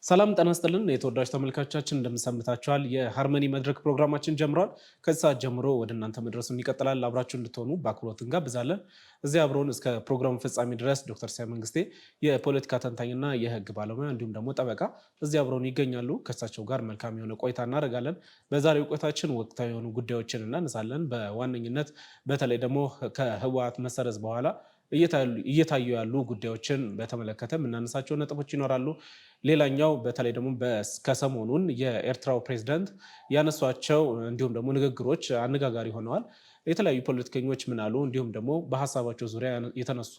ሰላም ጤና ይስጥልን የተወዳጅ ተመልካቾቻችን፣ እንደምን ሰንብታችኋል? የሃርመኒ መድረክ ፕሮግራማችን ጀምሯል። ከዚህ ሰዓት ጀምሮ ወደ እናንተ መድረሱን ይቀጥላል። አብራችሁ እንድትሆኑ በአክብሮት እንጋብዛለን። እዚህ አብረውን እስከ ፕሮግራሙ ፍጻሜ ድረስ ዶክተር ሲሳይ መንግስቴ የፖለቲካ ተንታኝና የህግ ባለሙያ እንዲሁም ደግሞ ጠበቃ እዚህ አብረውን ይገኛሉ። ከእሳቸው ጋር መልካም የሆነ ቆይታ እናደርጋለን። በዛሬው ቆይታችን ወቅታዊ የሆኑ ጉዳዮችን እናነሳለን። በዋነኝነት በተለይ ደግሞ ከህወሓት መሰረዝ በኋላ እየታዩ ያሉ ጉዳዮችን በተመለከተ የምናነሳቸው ነጥቦች ይኖራሉ። ሌላኛው በተለይ ደግሞ ከሰሞኑን የኤርትራው ፕሬዝዳንት ያነሷቸው እንዲሁም ደግሞ ንግግሮች አነጋጋሪ ሆነዋል። የተለያዩ ፖለቲከኞች ምን አሉ፣ እንዲሁም ደግሞ በሀሳባቸው ዙሪያ የተነሱ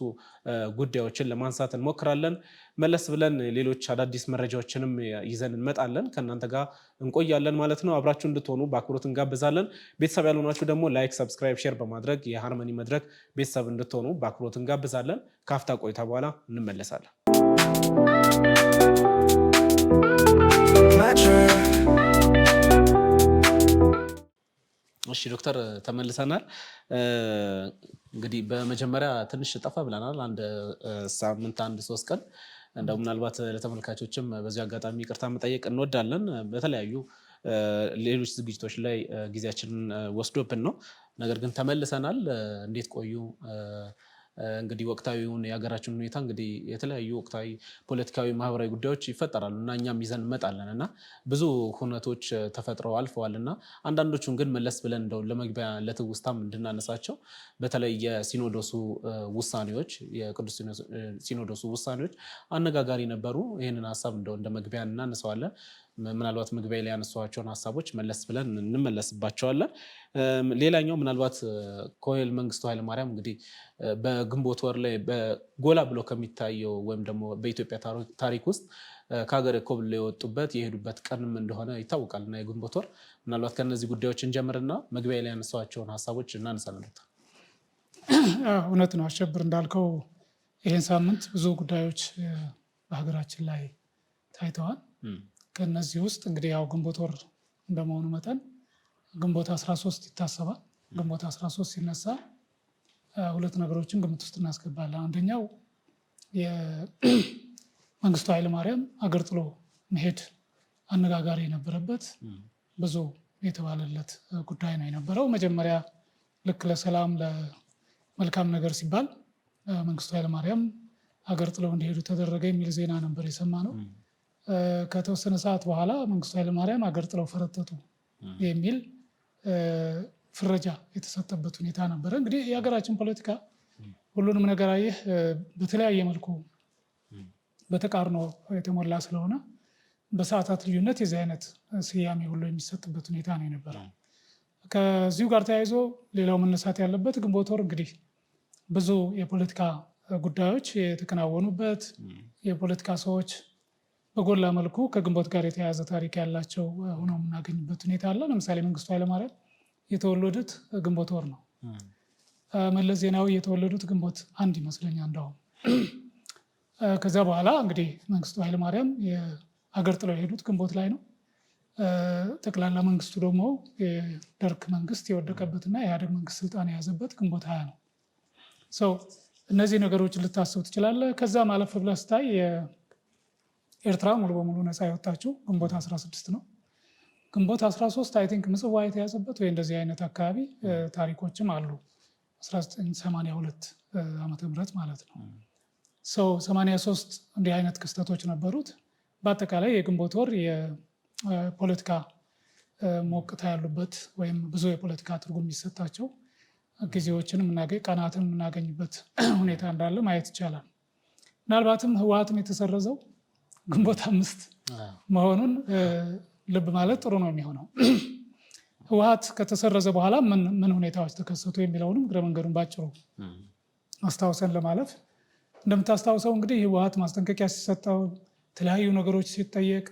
ጉዳዮችን ለማንሳት እንሞክራለን። መለስ ብለን ሌሎች አዳዲስ መረጃዎችንም ይዘን እንመጣለን። ከእናንተ ጋር እንቆያለን ማለት ነው። አብራችሁ እንድትሆኑ በአክብሮት እንጋብዛለን። ቤተሰብ ያልሆናችሁ ደግሞ like፣ subscribe፣ share በማድረግ የሃርመኒ መድረክ ቤተሰብ እንድትሆኑ በአክብሮት እንጋብዛለን። ከአፍታ ቆይታ በኋላ እንመለሳለን። እሺ ዶክተር ተመልሰናል። እንግዲህ በመጀመሪያ ትንሽ ጠፋ ብለናል። አንድ ሳምንት አንድ 3 ቀን እንደው ምናልባት ለተመልካቾችም በዚህ አጋጣሚ ይቅርታ መጠየቅ እንወዳለን። በተለያዩ ሌሎች ዝግጅቶች ላይ ጊዜያችንን ወስዶብን ነው። ነገር ግን ተመልሰናል። እንዴት ቆዩ? እንግዲህ ወቅታዊውን የሀገራችን ሁኔታ እንግዲህ የተለያዩ ወቅታዊ ፖለቲካዊ፣ ማህበራዊ ጉዳዮች ይፈጠራሉ እና እኛም ይዘን እንመጣለን እና ብዙ ሁነቶች ተፈጥረው አልፈዋል እና አንዳንዶቹን ግን መለስ ብለን እንደው ለመግቢያ ለትውስታም እንድናነሳቸው በተለይ የሲኖዶሱ ውሳኔዎች፣ የቅዱስ ሲኖዶሱ ውሳኔዎች አነጋጋሪ ነበሩ። ይህንን ሀሳብ እንደው እንደ መግቢያ እናነሳዋለን። ምናልባት መግቢያ ላይ ያነሷቸውን ሀሳቦች መለስ ብለን እንመለስባቸዋለን። ሌላኛው ምናልባት ኮሎኔል መንግስቱ ኃይለማርያም እንግዲህ በግንቦት ወር ላይ ጎላ ብሎ ከሚታየው ወይም ደግሞ በኢትዮጵያ ታሪክ ውስጥ ከሀገር ኮብልለው የወጡበት የሄዱበት ቀንም እንደሆነ ይታወቃል እና የግንቦት ወር ምናልባት ከእነዚህ ጉዳዮች እንጀምርና መግቢያ ላይ ያነሷቸውን ሀሳቦች እናነሳለን። እውነት ነው አሸብር፣ እንዳልከው ይህን ሳምንት ብዙ ጉዳዮች በሀገራችን ላይ ታይተዋል። ከነዚህ ውስጥ እንግዲህ ያው ግንቦት ወር እንደመሆኑ መጠን ግንቦት 13 ይታሰባል። ግንቦት 13 ሲነሳ ሁለት ነገሮችን ግምት ውስጥ እናስገባለን። አንደኛው የመንግስቱ ኃይለማርያም አገር ጥሎ መሄድ አነጋጋሪ የነበረበት፣ ብዙ የተባለለት ጉዳይ ነው የነበረው። መጀመሪያ ልክ ለሰላም ለመልካም ነገር ሲባል መንግስቱ ኃይለማርያም አገር ጥለው እንዲሄዱ ተደረገ የሚል ዜና ነበር የሰማነው። ከተወሰነ ሰዓት በኋላ መንግስቱ ኃይለማርያም አገር ጥለው ፈረጠጡ የሚል ፍረጃ የተሰጠበት ሁኔታ ነበረ። እንግዲህ የሀገራችን ፖለቲካ ሁሉንም ነገር አየህ በተለያየ መልኩ በተቃርኖ የተሞላ ስለሆነ በሰዓታት ልዩነት የዚህ አይነት ስያሜ ሁሉ የሚሰጥበት ሁኔታ ነው የነበረው። ከዚሁ ጋር ተያይዞ ሌላው መነሳት ያለበት ግንቦት ወር እንግዲህ ብዙ የፖለቲካ ጉዳዮች የተከናወኑበት፣ የፖለቲካ ሰዎች በጎላ መልኩ ከግንቦት ጋር የተያያዘ ታሪክ ያላቸው ሆነው የምናገኝበት ሁኔታ አለ። ለምሳሌ መንግስቱ ኃይለማርያም የተወለዱት ግንቦት ወር ነው። መለስ ዜናዊ የተወለዱት ግንቦት 1 ይመስለኛል እንደውም። ከዚያ በኋላ እንግዲህ መንግስቱ ኃይለማርያም የሀገር ጥለው የሄዱት ግንቦት ላይ ነው። ጠቅላላ መንግስቱ ደግሞ የደርግ መንግስት የወደቀበትና የኢህአዴግ መንግስት ስልጣን የያዘበት ግንቦት 20 ነው። So እነዚህ ነገሮችን ልታስብ ትችላለህ። ከዛ ማለፍ ብለህ ስታይ ኤርትራ ሙሉ በሙሉ ነፃ የወጣችው ግንቦት 16 ነው። ግንቦት 13 I think ምጽዋ የተያዘበት ወይ እንደዚህ አይነት አካባቢ ታሪኮችም አሉ። 1982 ዓመተ ምህረት ማለት ነው። So 83 እንዲህ አይነት ክስተቶች ነበሩት። በአጠቃላይ የግንቦት ወር የፖለቲካ ሞቅታ ያሉበት ወይም ብዙ የፖለቲካ ትርጉም የሚሰጣቸው ጊዜዎችን ቀናትን የምናገኝበት ሁኔታ እንዳለ ማየት ይቻላል። ምናልባትም ህወሓትም የተሰረዘው ግንቦት 5 መሆኑን ልብ ማለት ጥሩ ነው የሚሆነው። ህወሓት ከተሰረዘ በኋላ ምን ምን ሁኔታዎች ተከሰቱ የሚለውንም እግረ መንገዱን ባጭሩ አስታውሰን ለማለፍ፣ እንደምታስታውሰው እንግዲህ ህወሓት ማስጠንቀቂያ ሲሰጠው፣ የተለያዩ ነገሮች ሲጠየቅ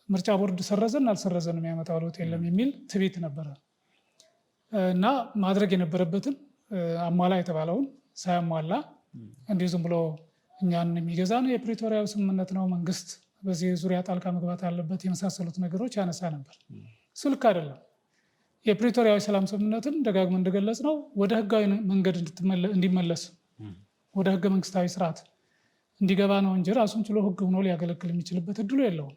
ምርጫ ቦርድ ሰረዘን አልሰረዘን የሚያመጣው ለውጥ የለም የሚል ትቢት ነበረ እና ማድረግ የነበረበትን አሟላ የተባለውን ሳያሟላ እንዲሁ ዝም ብሎ እኛን የሚገዛ ነው የፕሪቶሪያው ስምምነት ነው፣ መንግስት በዚህ ዙሪያ ጣልቃ መግባት አለበት የመሳሰሉት ነገሮች ያነሳ ነበር። እሱ ልክ አይደለም። የፕሪቶሪያዊ ሰላም ስምምነትን ደጋግመን እንደገለጽነው ወደ ህጋዊ መንገድ እንዲመለስ፣ ወደ ህገ መንግስታዊ ስርዓት እንዲገባ ነው እንጂ ራሱን ችሎ ህግ ሆኖ ሊያገለግል የሚችልበት እድሉ የለውም።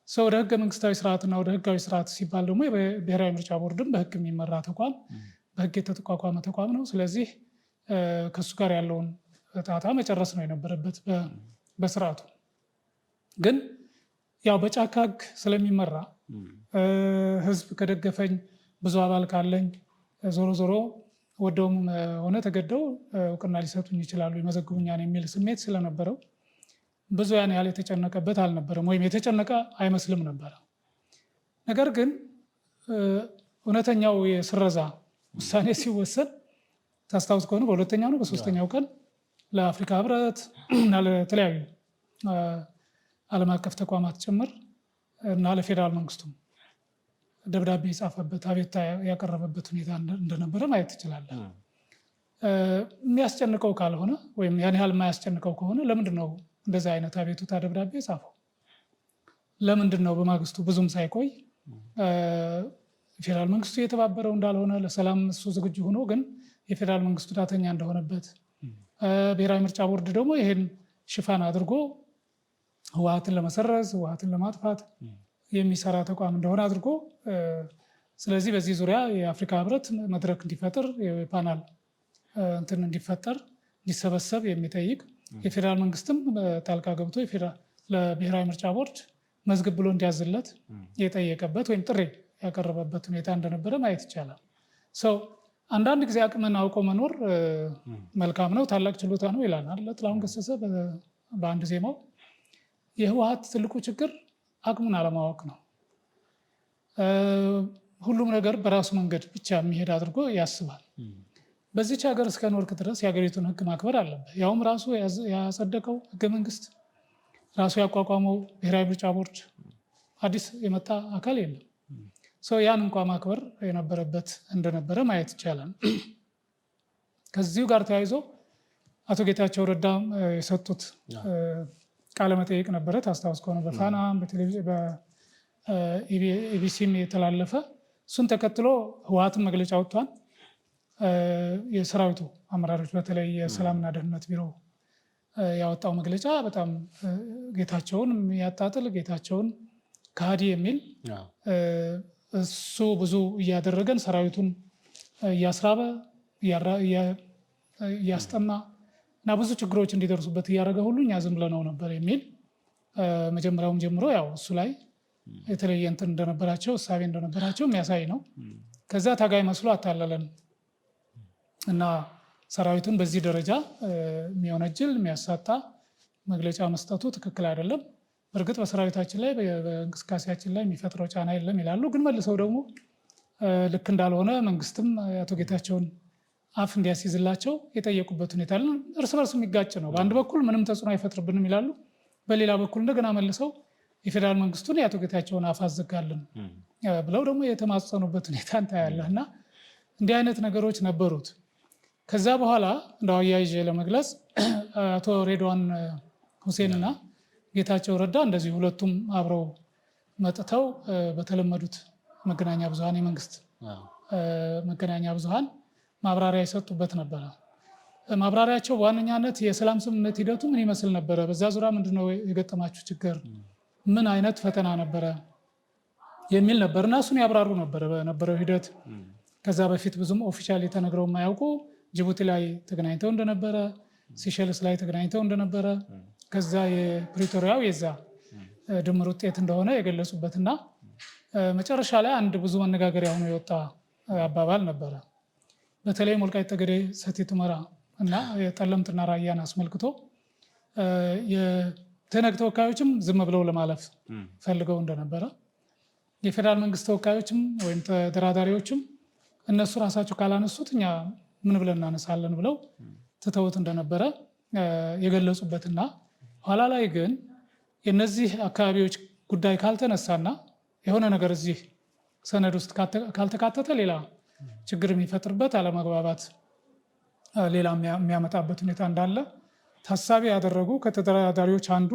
ሰው ወደ ህገ መንግስታዊ ስርዓትና ወደ ህጋዊ ስርዓት ሲባል ደግሞ የብሔራዊ ምርጫ ቦርድም በህግ የሚመራ ተቋም፣ በህግ የተቋቋመ ተቋም ነው። ስለዚህ ከእሱ ጋር ያለውን ጣጣ መጨረስ ነው የነበረበት በስርዓቱ። ግን ያው በጫካ ህግ ስለሚመራ ህዝብ ከደገፈኝ፣ ብዙ አባል ካለኝ፣ ዞሮ ዞሮ ወደውም ሆነ ተገደው እውቅና ሊሰጡኝ ይችላሉ፣ ይመዘግቡኛል የሚል ስሜት ስለነበረው ብዙ ያን ያህል የተጨነቀበት አልነበረም፣ ወይም የተጨነቀ አይመስልም ነበረ። ነገር ግን እውነተኛው የስረዛ ውሳኔ ሲወሰን ታስታውስ ከሆነ በሁለተኛው ነው በሶስተኛው ቀን ለአፍሪካ ህብረት እና ለተለያዩ ዓለም አቀፍ ተቋማት ጭምር እና ለፌዴራል መንግስቱም ደብዳቤ የጻፈበት፣ አቤቱታ ያቀረበበት ሁኔታ እንደነበረ ማየት ትችላለህ። የሚያስጨንቀው ካልሆነ ወይም ያን ያህል የማያስጨንቀው ከሆነ ለምንድን ነው እንደዚህ አይነት አቤቱታ ደብዳቤ የጻፈው? ለምንድን ነው በማግስቱ ብዙም ሳይቆይ ፌዴራል መንግስቱ የተባበረው እንዳልሆነ፣ ለሰላም እሱ ዝግጁ ሆኖ ግን የፌዴራል መንግስቱ ዳተኛ እንደሆነበት፣ ብሔራዊ ምርጫ ቦርድ ደግሞ ይሄን ሽፋን አድርጎ ህወሓትን ለመሰረዝ፣ ህወሓትን ለማጥፋት የሚሰራ ተቋም እንደሆነ አድርጎ፣ ስለዚህ በዚህ ዙሪያ የአፍሪካ ህብረት መድረክ እንዲፈጥር፣ የፓናል እንትን እንዲፈጠር፣ እንዲሰበሰብ የሚጠይቅ፣ የፌዴራል መንግስትም ጣልቃ ገብቶ ለብሔራዊ ምርጫ ቦርድ መዝግብ ብሎ እንዲያዝለት የጠየቀበት ወይም ጥሪ ያቀረበበት ሁኔታ እንደነበረ ማየት ይቻላል። ሰው አንዳንድ ጊዜ አቅምን አውቆ መኖር መልካም ነው፣ ታላቅ ችሎታ ነው ይላል አይደለ ጥላሁን ገሰሰ በአንድ ዜማው። የህወሓት ትልቁ ችግር አቅሙን አለማወቅ ነው። ሁሉም ነገር በራሱ መንገድ ብቻ የሚሄድ አድርጎ ያስባል። በዚች ሀገር እስከ ኖርክ ድረስ የሀገሪቱን ህግ ማክበር አለብህ። ያውም ራሱ ያጸደቀው ህገ መንግስት፣ ራሱ ያቋቋመው ብሔራዊ ምርጫ ቦርድ፣ አዲስ የመጣ አካል የለም። ሰው ያን እንኳ ማክበር የነበረበት እንደነበረ ማየት ይቻላል። ከዚሁ ጋር ተያይዞ አቶ ጌታቸው ረዳ የሰጡት ቃለ መጠይቅ ነበረ። ታስታውስ ከሆነ በፋና፣ በኢቢሲም የተላለፈ። እሱን ተከትሎ ህወሓትን መግለጫ ወጥቷል። የሰራዊቱ አመራሮች በተለይ የሰላምና ደህንነት ቢሮ ያወጣው መግለጫ በጣም ጌታቸውን የሚያጣጥል፣ ጌታቸውን ከሃዲ የሚል፣ እሱ ብዙ እያደረገን ሰራዊቱን እያስራበ፣ እያስጠማ እና ብዙ ችግሮች እንዲደርሱበት እያደረገ ሁሉ እኛ ዝም ብለነው ነበር የሚል፣ መጀመሪያውም ጀምሮ ያው እሱ ላይ የተለየ እንትን እንደነበራቸው፣ እሳቤ እንደነበራቸው የሚያሳይ ነው። ከዛ ታጋይ መስሎ አታለለን እና ሰራዊቱን በዚህ ደረጃ የሚወነጅል፣ የሚያሳጣ መግለጫ መስጠቱ ትክክል አይደለም። በእርግጥ በሰራዊታችን ላይ፣ በእንቅስቃሴያችን ላይ የሚፈጥረው ጫና የለም ይላሉ። ግን መልሰው ደግሞ ልክ እንዳልሆነ መንግስትም አቶ ጌታቸውን አፍ እንዲያስይዝላቸው የጠየቁበት ሁኔታ እርስ በርስ የሚጋጭ ነው። በአንድ በኩል ምንም ተጽዕኖ አይፈጥርብንም ይላሉ። በሌላ በኩል እንደገና መልሰው የፌዴራል መንግስቱን የአቶ ጌታቸውን አፍ አዘጋልን ብለው ደግሞ የተማጸኑበት ሁኔታ እንታያለህ እና እንዲህ አይነት ነገሮች ነበሩት። ከዛ በኋላ እንደው አያይዤ ለመግለጽ አቶ ሬድዋን ሁሴንና ጌታቸው ረዳ እንደዚህ ሁለቱም አብረው መጥተው በተለመዱት መገናኛ ብዙሃን፣ የመንግስት መገናኛ ብዙሃን ማብራሪያ የሰጡበት ነበረ። ማብራሪያቸው በዋነኛነት የሰላም ስምምነት ሂደቱ ምን ይመስል ነበረ፣ በዛ ዙሪያ ምንድነው የገጠማችሁ ችግር፣ ምን አይነት ፈተና ነበረ የሚል ነበር እና እሱን ያብራሩ ነበረ በነበረው ሂደት። ከዛ በፊት ብዙም officially ተነግረው የማያውቁ ጅቡቲ ላይ ተገናኝተው እንደነበረ፣ ሲሸልስ ላይ ተገናኝተው እንደነበረ፣ ከዛ የፕሪቶሪያው የዛ ድምር ውጤት እንደሆነ የገለጹበት እና መጨረሻ ላይ አንድ ብዙ መነጋገሪያ ሆኖ የወጣ አባባል ነበረ። በተለይም ወልቃይት ጠገዴ፣ ሰቲት ሁመራ እና የጠለምትና ራያን አስመልክቶ የትህነግ ተወካዮችም ዝም ብለው ለማለፍ ፈልገው እንደነበረ፣ የፌዴራል መንግስት ተወካዮችም ወይም ተደራዳሪዎችም እነሱ ራሳቸው ካላነሱት እኛ ምን ብለን እናነሳለን ብለው ትተውት እንደነበረ የገለጹበትና ኋላ ላይ ግን የነዚህ አካባቢዎች ጉዳይ ካልተነሳና የሆነ ነገር እዚህ ሰነድ ውስጥ ካልተካተተ ሌላ ችግር የሚፈጥርበት፣ አለመግባባት ሌላ የሚያመጣበት ሁኔታ እንዳለ ታሳቢ ያደረጉ ከተደራዳሪዎች አንዱ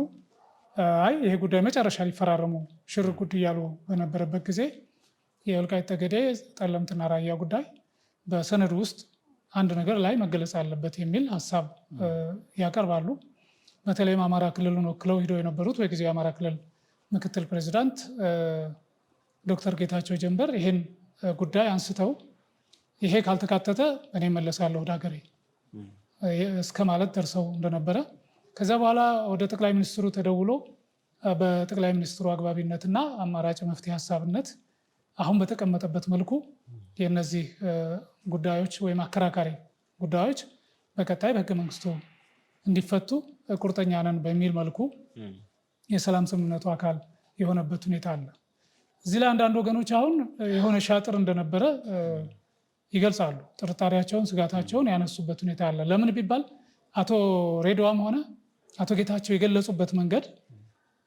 አይ ይሄ ጉዳይ መጨረሻ ሊፈራረሙ ሽር ጉድ እያሉ በነበረበት ጊዜ የወልቃይት ጠገዴ፣ ጠለምትና ራያ ጉዳይ በሰነዱ ውስጥ አንድ ነገር ላይ መገለጽ አለበት የሚል ሀሳብ ያቀርባሉ። በተለይም አማራ ክልሉን ወክለው ሂደው የነበሩት በጊዜው የአማራ ክልል ምክትል ፕሬዚዳንት ዶክተር ጌታቸው ጀንበር ይህን ጉዳይ አንስተው ይሄ ካልተካተተ እኔ መለሳለሁ ወደ ሀገሬ እስከ ማለት ደርሰው እንደነበረ፣ ከዛ በኋላ ወደ ጠቅላይ ሚኒስትሩ ተደውሎ በጠቅላይ ሚኒስትሩ አግባቢነትና አማራጭ መፍትሄ ሀሳብነት አሁን በተቀመጠበት መልኩ የእነዚህ ጉዳዮች ወይም አከራካሪ ጉዳዮች በቀጣይ በህገ መንግስቱ እንዲፈቱ ቁርጠኛ ነን በሚል መልኩ የሰላም ስምምነቱ አካል የሆነበት ሁኔታ አለ። እዚህ ላይ አንዳንድ ወገኖች አሁን የሆነ ሻጥር እንደነበረ ይገልጻሉ። ጥርጣሬያቸውን፣ ስጋታቸውን ያነሱበት ሁኔታ አለ። ለምን ቢባል አቶ ሬድዋም ሆነ አቶ ጌታቸው የገለጹበት መንገድ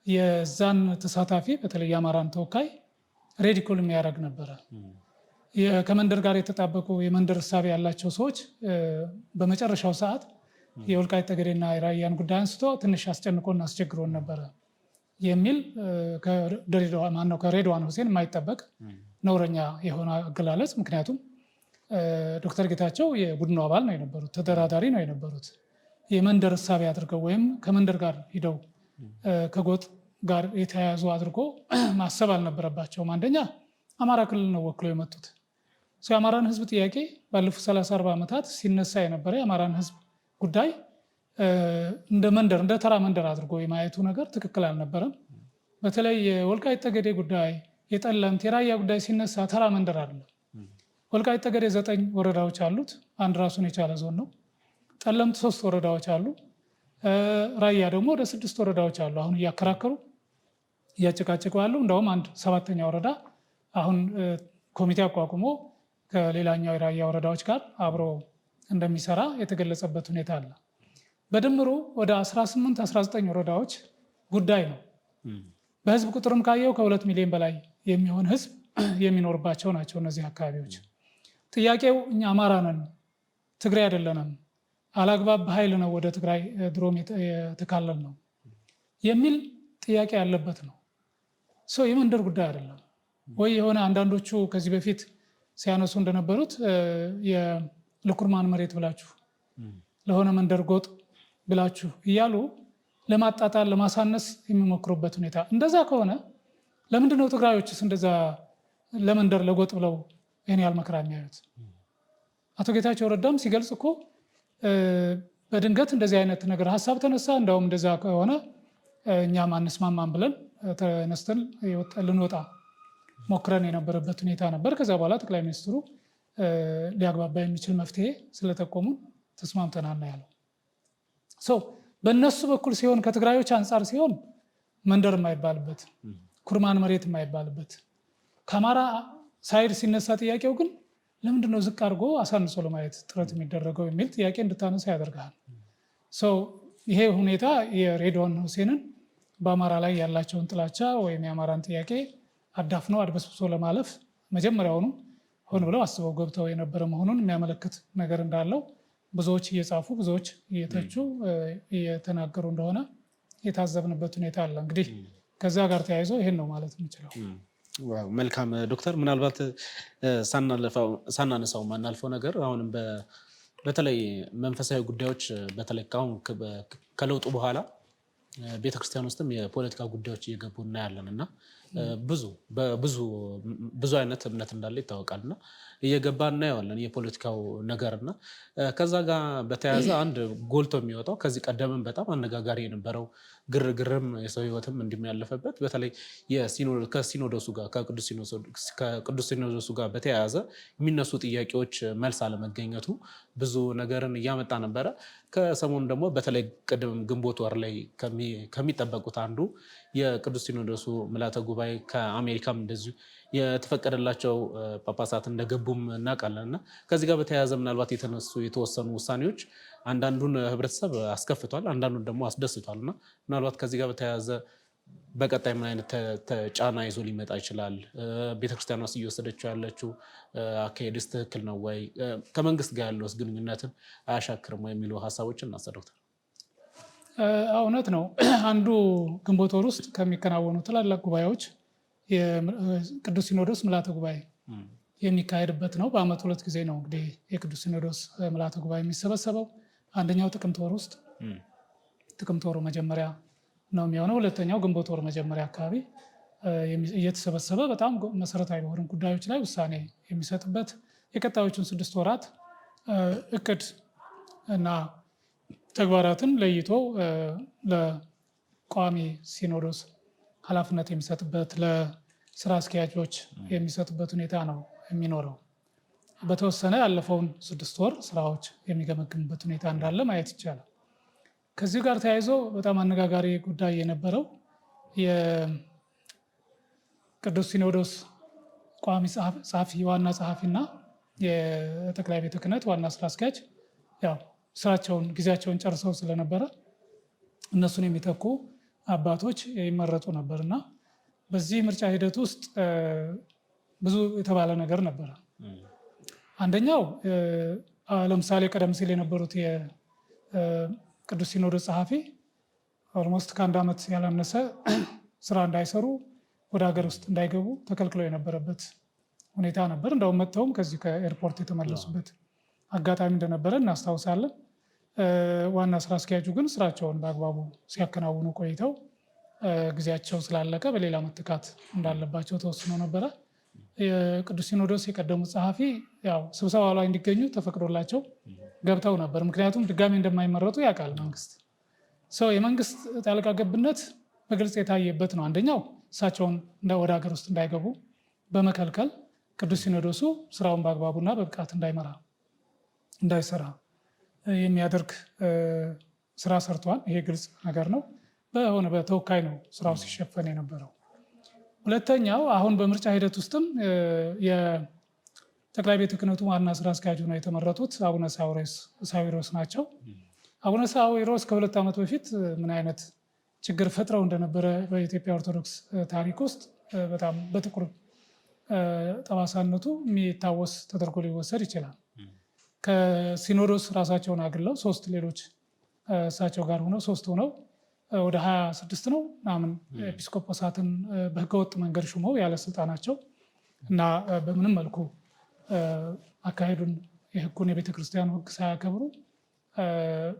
የዛን ተሳታፊ በተለይ የአማራን ተወካይ ridicule የሚያደርግ ነበረ። ከመንደር ጋር የተጣበቁ የመንደር እሳቤ ያላቸው ሰዎች በመጨረሻው ሰዓት የወልቃይት ጠገዴና የራያን ጉዳይ አንስቶ ትንሽ አስጨንቆና አስቸግሮን ነበረ የሚል ማነው ከሬድዋን ሁሴን የማይጠበቅ ነውረኛ የሆነ አገላለጽ። ምክንያቱም ዶክተር ጌታቸው የቡድኑ አባል ነው የነበሩት፣ ተደራዳሪ ነው የነበሩት። የመንደር እሳቤ አድርገው ወይም ከመንደር ጋር ሂደው ከጎጥ ጋር የተያያዙ አድርጎ ማሰብ አልነበረባቸውም። አንደኛ አማራ ክልል ነው ወክለው የመጡት። የአማራን ሕዝብ ጥያቄ ባለፉት 30 40 ዓመታት ሲነሳ የነበረ የአማራን ሕዝብ ጉዳይ እንደ መንደር፣ እንደ ተራ መንደር አድርጎ የማየቱ ነገር ትክክል አልነበረም። በተለይ የወልቃይት ጠገዴ ጉዳይ፣ የጠለምት፣ የራያ ጉዳይ ሲነሳ ተራ መንደር አይደለም። ወልቃይት ጠገዴ 9 ወረዳዎች አሉት። አንድ ራሱን የቻለ ዞን ነው። ጠለምት 3 ወረዳዎች አሉ። ራያ ደግሞ ወደ 6 ወረዳዎች አሉ። አሁን እያከራከሩ እያጨቃጨቁ ያሉ እንደውም አንድ ሰባተኛ ወረዳ አሁን ኮሚቴ አቋቁሞ ከሌላኛው የራያ ወረዳዎች ጋር አብሮ እንደሚሰራ የተገለጸበት ሁኔታ አለ። በድምሩ ወደ 18 19 ወረዳዎች ጉዳይ ነው። በህዝብ ቁጥርም ካየው ከ2 ሚሊዮን በላይ የሚሆን ህዝብ የሚኖርባቸው ናቸው እነዚህ አካባቢዎች። ጥያቄው እኛ አማራ ነን፣ ትግራይ አይደለንም፣ አላግባብ በኃይል ነው ወደ ትግራይ ድሮም የተካለል ነው የሚል ጥያቄ ያለበት ነው። So የመንደር ጉዳይ አይደለም ወይ የሆነ አንዳንዶቹ ከዚህ በፊት ሲያነሱ እንደነበሩት የልኩርማን መሬት ብላችሁ፣ ለሆነ መንደር ጎጥ ብላችሁ እያሉ ለማጣጣል ለማሳነስ የሚሞክሩበት ሁኔታ። እንደዛ ከሆነ ለምንድን ነው ትግራዮችስ እንደዛ ለመንደር ለጎጥ ብለው ይህን ያህል መከራ የሚያዩት? አቶ ጌታቸው ረዳም ሲገልጽ እኮ በድንገት እንደዚህ አይነት ነገር ሀሳብ ተነሳ፣ እንደውም እንደዛ ከሆነ እኛም አንስማማም ብለን ተነስተን ልንወጣ ሞክረን የነበረበት ሁኔታ ነበር። ከዛ በኋላ ጠቅላይ ሚኒስትሩ ሊያግባባ የሚችል መፍትሄ ስለጠቆሙን ተስማምተናል ነው ያለው። So በእነሱ በኩል ሲሆን፣ ከትግራዮች አንጻር ሲሆን መንደር የማይባልበት፣ ኩርማን መሬት የማይባልበት፣ ከአማራ side ሲነሳ ጥያቄው ግን ለምንድን ነው ዝቅ አድርጎ አሳንሶ ለማየት ጥረት የሚደረገው የሚል ጥያቄ እንድታነሳ ያደርግሃል። So ይሄ ሁኔታ የሬድዋን ሁሴንን በአማራ ላይ ያላቸውን ጥላቻ ወይም የአማራን ጥያቄ አዳፍነው አድበስብሶ ለማለፍ መጀመሪያውኑ ሆን ብለው አስበው ገብተው የነበረ መሆኑን የሚያመለክት ነገር እንዳለው ብዙዎች እየጻፉ፣ ብዙዎች እየተቹ፣ እየተናገሩ እንደሆነ የታዘብንበት ሁኔታ አለ። እንግዲህ ከዛ ጋር ተያይዞ ይሄን ነው ማለት የምችለው። መልካም ዶክተር፣ ምናልባት ሳናነሳው ማናልፈው ነገር አሁንም በተለይ መንፈሳዊ ጉዳዮች፣ በተለይ አሁን ከለውጡ በኋላ ቤተክርስቲያን ውስጥም የፖለቲካ ጉዳዮች እየገቡ እናያለን እና ብዙ ብዙ ብዙ አይነት እምነት እንዳለ ይታወቃል እና እየገባ እናየዋለን የፖለቲካው ነገር። እና ከዛ ጋር በተያያዘ አንድ ጎልቶ የሚወጣው፣ ከዚህ ቀደምም በጣም አነጋጋሪ የነበረው፣ ግርግርም የሰው ሕይወትም እንዲያለፈበት፣ በተለይ ከሲኖዶሱ ጋር፣ ከቅዱስ ሲኖዶሱ ጋር በተያያዘ የሚነሱ ጥያቄዎች መልስ አለመገኘቱ ብዙ ነገርን እያመጣ ነበረ። ከሰሞኑ ደግሞ በተለይ ቅድም ግንቦት ወር ላይ ከሚጠበቁት አንዱ የቅዱስ ሲኖዶሱ ምልዓተ ጉባኤ፣ ከአሜሪካም እንደዚሁ የተፈቀደላቸው ጳጳሳት እንደገቡም እናውቃለን። እና ከዚህ ጋር በተያያዘ ምናልባት የተነሱ የተወሰኑ ውሳኔዎች አንዳንዱን ህብረተሰብ አስከፍቷል፣ አንዳንዱን ደግሞ አስደስቷል። እና ምናልባት ከዚህ ጋር በተያያዘ በቀጣይ ምን አይነት ጫና ይዞ ሊመጣ ይችላል? ቤተክርስቲያኗስ እየወሰደችው ያለችው አካሄድስ ትክክል ነው ወይ? ከመንግስት ጋር ያለውስ ግንኙነትን አያሻክርም ወይ የሚሉ ሀሳቦችን እናንሳ ዶክተር። እውነት ነው። አንዱ ግንቦት ወር ውስጥ ከሚከናወኑ ትላልቅ ጉባኤዎች የቅዱስ ሲኖዶስ ምልዓተ ጉባኤ የሚካሄድበት ነው። በዓመት ሁለት ጊዜ ነው እንግዲህ የቅዱስ ሲኖዶስ ምልዓተ ጉባኤ የሚሰበሰበው። አንደኛው ጥቅምት ወር ውስጥ ጥቅምት ወር መጀመሪያ ነው የሚሆነው። ሁለተኛው ግንቦት ወር መጀመሪያ አካባቢ እየተሰበሰበ በጣም መሰረታዊ በሆኑ ጉዳዮች ላይ ውሳኔ የሚሰጥበት የቀጣዮቹን 6 ወራት እቅድ እና ተግባራትን ለይቶ ለቋሚ ሲኖዶስ ኃላፊነት የሚሰጥበት፣ ለስራ አስኪያጆች የሚሰጥበት ሁኔታ ነው የሚኖረው። በተወሰነ ያለፈውን 6 ወር ስራዎች የሚገመግምበት ሁኔታ እንዳለ ማየት ይቻላል። ከዚህ ጋር ተያይዞ በጣም አነጋጋሪ ጉዳይ የነበረው የቅዱስ ሲኖዶስ ቋሚ ጸሐፊ፣ ዋና ጸሐፊና የጠቅላይ ቤተ ክህነት ዋና ስራ አስኪያጅ ያው ስራቸውን ጊዜያቸውን ጨርሰው ስለነበረ እነሱን የሚተኩ አባቶች ይመረጡ ነበር እና በዚህ ምርጫ ሂደት ውስጥ ብዙ የተባለ ነገር ነበረ። አንደኛው ለምሳሌ ቀደም ሲል የነበሩት የቅዱስ ሲኖዶስ ጸሐፊ almost ከአንድ ዓመት ያላነሰ ስራ እንዳይሰሩ፣ ወደ ሀገር ውስጥ እንዳይገቡ ተከልክለው የነበረበት ሁኔታ ነበር። እንደውም መጥተውም ከዚህ ከኤርፖርት የተመለሱበት አጋጣሚ እንደነበረ እናስታውሳለን። ዋና ስራ አስኪያጁ ግን ስራቸውን በአግባቡ ሲያከናውኑ ቆይተው ጊዜያቸው ስላለቀ በሌላ መተካት እንዳለባቸው ተወስኖ ነበረ። የቅዱስ ሲኖዶስ የቀደሙት ጸሐፊ ያው ስብሰባ ላይ እንዲገኙ ተፈቅዶላቸው ገብተው ነበር። ምክንያቱም ድጋሚ እንደማይመረጡ ያውቃል መንግስት። ሰው የመንግስት ጣልቃ ገብነት በግልጽ የታየበት ነው። አንደኛው እሳቸውን ወደ ሀገር ውስጥ እንዳይገቡ በመከልከል ቅዱስ ሲኖዶሱ ስራውን በአግባቡና በብቃት እንዳይመራ፣ እንዳይሰራ የሚያደርግ ስራ ሰርቷል። ይሄ ግልጽ ነገር ነው። በሆነ በተወካይ ነው ስራው ሲሸፈን የነበረው። ሁለተኛው አሁን በምርጫ ሂደት ውስጥም የጠቅላይ ቤተ ክህነቱ ዋና ስራ አስኪያጅ ሆነው የተመረጡት አቡነ ሳዊሮስ ናቸው። አቡነ ሳዊሮስ ከ2 ዓመት በፊት ምን አይነት ችግር ፈጥረው እንደነበረ በኢትዮጵያ ኦርቶዶክስ ታሪክ ውስጥ በጣም በጥቁር ጠባሳነቱ የሚታወስ ተደርጎ ሊወሰድ ይችላል። ከሲኖዶስ ራሳቸውን አግለው ሶስት ሌሎች እሳቸው ጋር ሆነው ሶስት ሆነው ወደ 26 ነው ምናምን ኤጲስቆጶሳትን በህገወጥ መንገድ ሹመው ያለ ስልጣናቸው እና በምንም መልኩ አካሄዱን የህጉን የቤተክርስቲያኑ ህግ ሳያከብሩ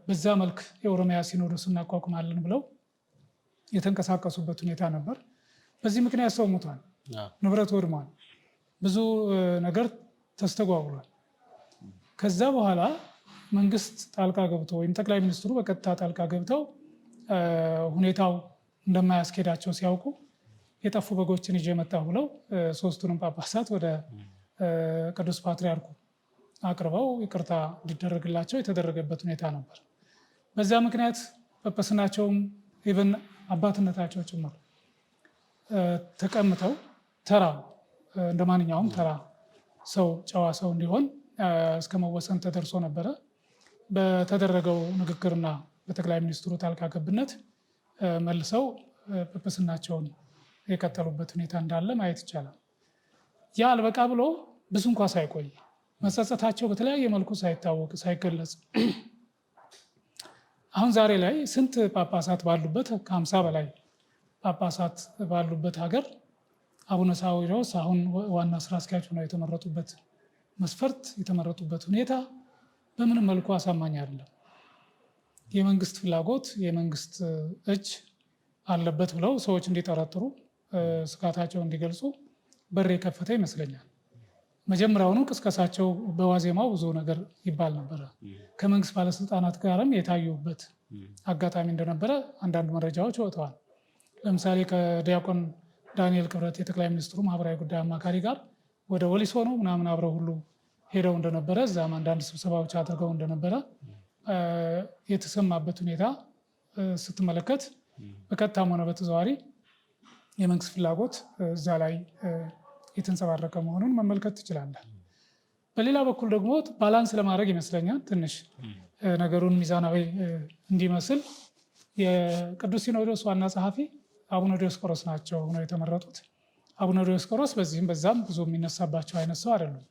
በዛ መልክ የኦሮሚያ ሲኖዶስ እናቋቁማለን ብለው የተንቀሳቀሱበት ሁኔታ ነበር። በዚህ ምክንያት ሰው ሙቷል፣ ንብረት ወድሟል፣ ብዙ ነገር ተስተጓጉሏል። ከዛ በኋላ መንግስት ጣልቃ ገብቶ ወይም ጠቅላይ ሚኒስትሩ በቀጥታ ጣልቃ ገብተው ሁኔታው እንደማያስኬዳቸው ሲያውቁ የጠፉ በጎችን ይዤ መጣሁ ብለው ሶስቱንም ጳጳሳት ወደ ቅዱስ ፓትርያርኩ አቅርበው ይቅርታ እንዲደረግላቸው የተደረገበት ሁኔታ ነበር። በዚያ ምክንያት ጵጵስናቸውም even አባትነታቸው ጭምር ተቀምተው ተራ እንደ ማንኛውም ተራ ሰው፣ ጨዋ ሰው እንዲሆን እስከ መወሰን ተደርሶ ነበረ። በተደረገው ንግግርና በጠቅላይ ሚኒስትሩ ጣልቃ ገብነት መልሰው ጵጵስናቸውን የቀጠሉበት ሁኔታ እንዳለ ማየት ይቻላል። ያ አልበቃ ብሎ ብዙ እንኳ ሳይቆይ፣ መጸጸታቸው በተለያየ መልኩ ሳይታወቅ፣ ሳይገለጽ፣ አሁን ዛሬ ላይ ስንት ጳጳሳት ባሉበት፣ ከ50 በላይ ጳጳሳት ባሉበት ሀገር አቡነ ሳዊሮስ አሁን ዋና ስራ አስኪያጅ ሆነው የተመረጡበት መስፈርት፣ የተመረጡበት ሁኔታ በምንም መልኩ አሳማኝ አይደለም። የመንግስት ፍላጎት፣ የመንግስት እጅ አለበት ብለው ሰዎች እንዲጠረጥሩ፣ ስጋታቸው እንዲገልጹ በር የከፈተ ይመስለኛል። መጀመሪያውኑ ቅስቀሳቸው በዋዜማው ብዙ ነገር ይባል ነበረ። ከመንግስት ባለስልጣናት ጋርም የታዩበት አጋጣሚ እንደነበረ አንዳንድ መረጃዎች ወጥተዋል። ለምሳሌ ከዲያቆን ዳንኤል ክብረት የጠቅላይ ሚኒስትሩ ማህበራዊ ጉዳይ አማካሪ ጋር ወደ ወሊሶ ነው ምናምን አብረው ሁሉ ሄደው እንደነበረ፣ እዛም አንዳንድ ስብሰባዎች አድርገው እንደነበረ የተሰማበት ሁኔታ ስትመለከት በቀጥታም ሆነ በተዘዋዋሪ የመንግስት ፍላጎት እዛ ላይ የተንጸባረቀ መሆኑን መመልከት ትችላለህ። በሌላ በኩል ደግሞ balance ለማድረግ ይመስለኛል፣ ትንሽ ነገሩን ሚዛናዊ እንዲመስል፣ የቅዱስ ሲኖዶስ ዋና ጸሐፊ አቡነ ዲዮስቆሮስ ናቸው ሆነው የተመረጡት። አቡነ ዲዮስቆሮስ በዚህም በዛም ብዙ የሚነሳባቸው አይነት ሰው አይደሉም።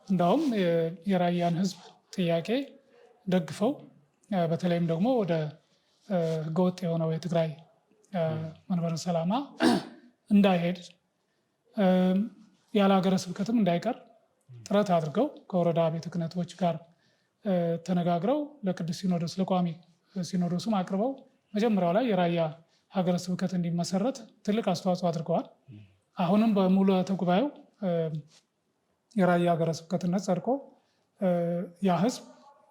እንዳውም የራያን ሕዝብ ጥያቄ ደግፈው፣ በተለይም ደግሞ ወደ ህገወጥ የሆነው የትግራይ መንበረ ሰላማ እንዳይሄድ፣ ያለ ሀገረ ስብከትም እንዳይቀር ጥረት አድርገው ከወረዳ ቤተ ክህነቶች ጋር ተነጋግረው ለቅዱስ ሲኖዶስ፣ ለቋሚ ሲኖዶሱም አቅርበው መጀመሪያው ላይ የራያ ሀገረ ስብከት እንዲመሰረት ትልቅ አስተዋጽኦ አድርገዋል። አሁንም በምልዓተ ጉባኤው የራያ ሀገረ ስብከትነት ጸድቆ ያ ህዝብ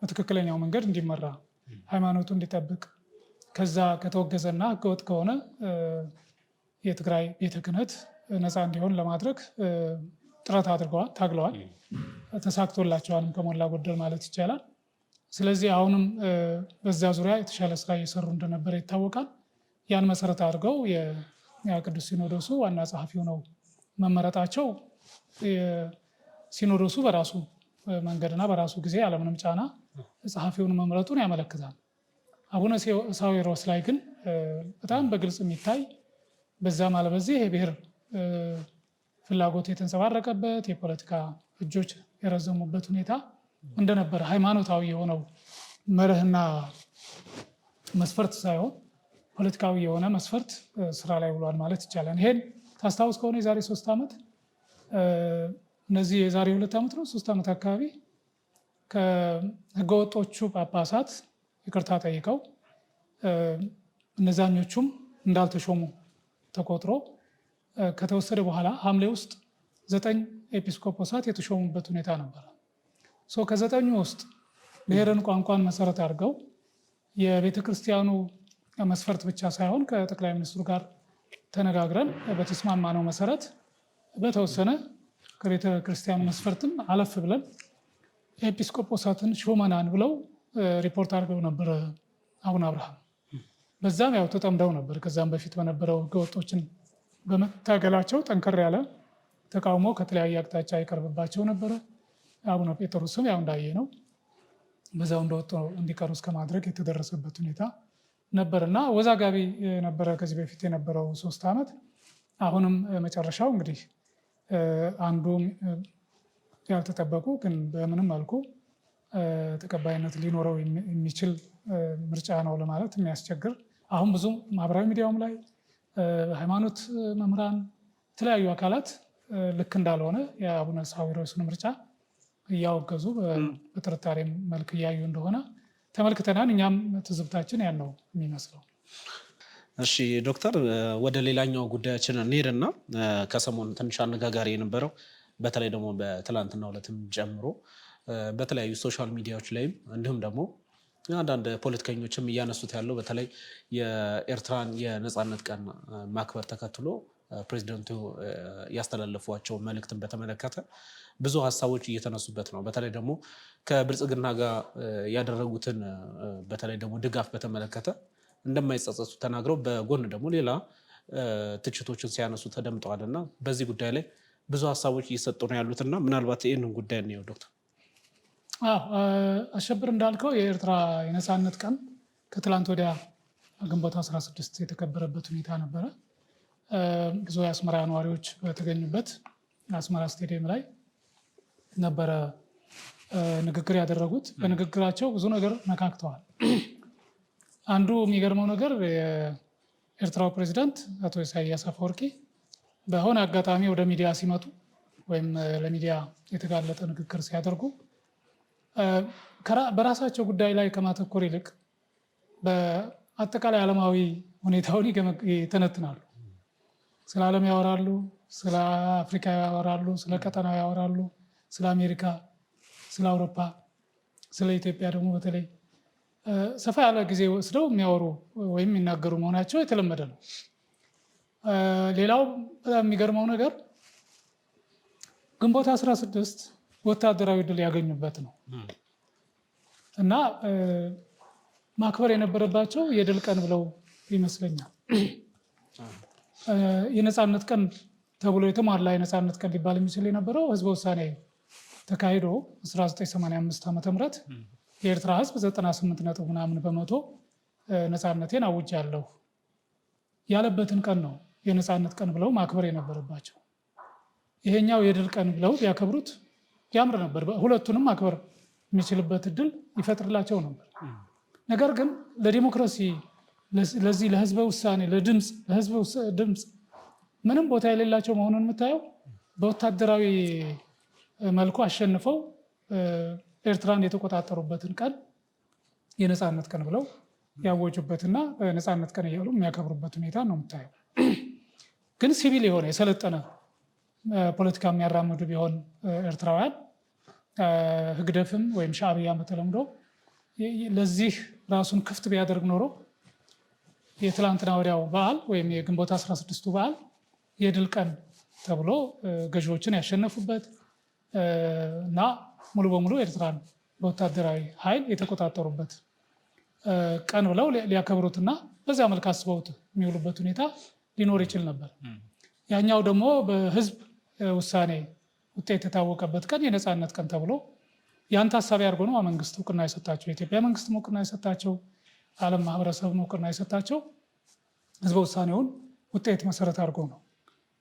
በትክክለኛው መንገድ እንዲመራ፣ ሃይማኖቱ እንዲጠብቅ፣ ከዛ ከተወገዘና ህገወጥ ከሆነ የትግራይ ቤተ ክህነት ነፃ እንዲሆን ለማድረግ ጥረት አድርገዋል፣ ታግለዋል። ተሳክቶላቸዋልም ከሞላ ጎደል ማለት ይቻላል። ስለዚህ አሁንም በዛ ዙሪያ የተሻለ ስራ እየሰሩ እንደነበረ ይታወቃል። ያን መሰረት አድርገው የቅዱስ ሲኖዶሱ ዋና ጸሐፊ ሆነው መመረጣቸው ሲኖዶሱ በራሱ መንገድና በራሱ ጊዜ ያለምንም ጫና ጸሐፊውን መምረጡን ያመለክታል። አቡነ ሳዊሮስ ላይ ግን በጣም በግልጽ የሚታይ በዛም አለበዚህ የብሔር ፍላጎት የተንጸባረቀበት፣ የፖለቲካ እጆች የረዘሙበት ሁኔታ እንደነበረ፣ ሃይማኖታዊ የሆነው መርህና መስፈርት ሳይሆን ፖለቲካዊ የሆነ መስፈርት ስራ ላይ ውሏል ማለት ይቻላል። ይሄን ታስታውስ ከሆነ የዛሬ 3 ዓመት፣ እነዚህ የዛሬ 2 ዓመት ነው፣ 3 ዓመት አካባቢ ከህገወጦቹ ጳጳሳት ይቅርታ ጠይቀው እነዛኞቹም እንዳልተሾሙ ተቆጥሮ ከተወሰደ በኋላ ሐምሌ ውስጥ ዘጠኝ ኤጲስቆጶሳት የተሾሙበት ሁኔታ ነበረ። ከዘጠኙ ውስጥ ብሔርን፣ ቋንቋን መሰረት አድርገው የቤተ ክርስቲያኑ መስፈርት ብቻ ሳይሆን ከጠቅላይ ሚኒስትሩ ጋር ተነጋግረን በተስማማነው መሰረት በተወሰነ ከቤተ ክርስቲያኑ መስፈርትም አለፍ ብለን ኤጲስቆጶሳትን ሾመናን ብለው ሪፖርት አድርገው ነበረ አቡነ አብርሃም። በዛም ያው ተጠምደው ነበር። ከዛም በፊት በነበረው ህገወጦችን በመታገላቸው ጠንከር ያለ ተቃውሞ ከተለያየ አቅጣጫ ይቀርብባቸው ነበረ። አቡነ ጴጥሮስም ያው እንዳየ ነው በዛው እንደወጡ እንዲቀሩ እስከ ማድረግ የተደረሰበት ሁኔታ ነበር እና አወዛጋቢ ነበረ ከዚህ በፊት የነበረው 3 ዓመት። አሁንም መጨረሻው እንግዲህ አንዱ ያልተጠበቁ ግን በምንም መልኩ ተቀባይነት ሊኖረው የሚችል ምርጫ ነው ለማለት የሚያስቸግር፣ አሁን ብዙ ማህበራዊ ሚዲያውም ላይ ሃይማኖት መምህራን፣ የተለያዩ አካላት ልክ እንዳልሆነ የአቡነ ሳዊሮስን ምርጫ እያወገዙ በጥርጣሬ መልክ እያዩ እንደሆነ ተመልክተናል። እኛም ትዝብታችን ያን ነው የሚመስለው። እሺ ዶክተር፣ ወደ ሌላኛው ጉዳያችን እንሄድና ከሰሞኑ ትንሽ አነጋጋሪ የነበረው፣ በተለይ ደግሞ በትላንትናው ዕለትም ጨምሮ በተለያዩ social media ዎች ላይም እንዲሁም ደግሞ አንዳንድ ፖለቲከኞችም እያነሱት ያለው፣ በተለይ የኤርትራን የነፃነት ቀን ማክበር ተከትሎ ፕሬዚደንቱ ያስተላለፏቸው መልእክትን በተመለከተ ብዙ ሀሳቦች እየተነሱበት ነው። በተለይ ደግሞ ከብልጽግና ጋር ያደረጉትን በተለይ ደግሞ ድጋፍ በተመለከተ እንደማይጸጸቱ ተናግረው በጎን ደግሞ ሌላ ትችቶችን ሲያነሱ ተደምጠዋል እና በዚህ ጉዳይ ላይ ብዙ ሀሳቦች እየሰጡ ነው ያሉት እና ምናልባት ይህንን ጉዳይ እንየው ዶክተር። አሸብር፣ እንዳልከው የኤርትራ የነፃነት ቀን ከትላንት ወዲያ ግንቦት 16 የተከበረበት ሁኔታ ነበረ። ብዙ የአስመራ ነዋሪዎች በተገኙበት አስመራ ስቴዲየም ላይ ነበረ ንግግር ያደረጉት። በንግግራቸው ብዙ ነገር ነካክተዋል። አንዱ የሚገርመው ነገር የኤርትራው ፕሬዚዳንት አቶ ኢሳያስ አፈወርቂ በሆነ አጋጣሚ ወደ ሚዲያ ሲመጡ ወይም ለሚዲያ የተጋለጠ ንግግር ሲያደርጉ በራሳቸው ጉዳይ ላይ ከማተኮር ይልቅ በአጠቃላይ ዓለማዊ ሁኔታውን ይተነትናሉ። ስለ ዓለም ያወራሉ፣ ስለ አፍሪካ ያወራሉ፣ ስለ ቀጠናው ያወራሉ፣ ስለ አሜሪካ፣ ስለ አውሮፓ፣ ስለ ኢትዮጵያ ደግሞ በተለይ ሰፋ ያለ ጊዜ ወስደው የሚያወሩ ወይም የሚናገሩ መሆናቸው የተለመደ ነው። ሌላው በጣም የሚገርመው ነገር ግንቦት 16 ወታደራዊ ድል ያገኙበት ነው እና ማክበር የነበረባቸው የድል ቀን ብለው ይመስለኛል። የነፃነት ቀን ተብሎ የተሟላ የነፃነት ቀን ሊባል የሚችል የነበረው ህዝበ ውሳኔ ተካሂዶ 1985 ዓ.ም የኤርትራ ህዝብ 98 ነጥብ ምናምን በመቶ ነፃነቴን አውጃለሁ ያለበትን ቀን ነው የነፃነት ቀን ብለው ማክበር የነበረባቸው። ይሄኛው የድል ቀን ብለው ቢያከብሩት ያምር ነበር። ሁለቱንም ማክበር የሚችልበት እድል ይፈጥርላቸው ነበር። ነገር ግን ለዲሞክራሲ፣ ለዚህ ለህዝበ ውሳኔ፣ ለድምፅ፣ ለህዝበ ድምፅ ምንም ቦታ የሌላቸው መሆኑን የምታየው በወታደራዊ መልኩ አሸንፈው ኤርትራን የተቆጣጠሩበትን ቀን የነፃነት ቀን ብለው ያወጁበትና ነፃነት ቀን እያሉ የሚያከብሩበት ሁኔታ ነው የምታየው። ግን ሲቪል የሆነ የሰለጠነ ፖለቲካ የሚያራምዱ ቢሆን ኤርትራውያን ህግደፍም ወይም ሻዕቢያ በተለምዶ ለዚህ ራሱን ክፍት ቢያደርግ ኖሮ የትላንትና ወዲያው በዓል ወይም የግንቦት 16ቱ በዓል የድል ቀን ተብሎ ገዢዎችን ያሸነፉበት እና ሙሉ በሙሉ ኤርትራን በወታደራዊ ኃይል የተቆጣጠሩበት ቀን ብለው ሊያከብሩትና በዚያ መልክ አስበውት የሚውሉበት ሁኔታ ሊኖር ይችል ነበር። ያኛው ደግሞ በህዝብ ውሳኔ ውጤት የታወቀበት ቀን የነፃነት ቀን ተብሎ ያን ታሳቢ አድርጎ ነው መንግስት እውቅና የሰጣቸው፣ የኢትዮጵያ መንግስት እውቅና የሰጣቸው፣ ዓለም ማህበረሰብ እውቅና የሰጣቸው ህዝበ ውሳኔውን ውጤት መሰረት አድርጎ ነው።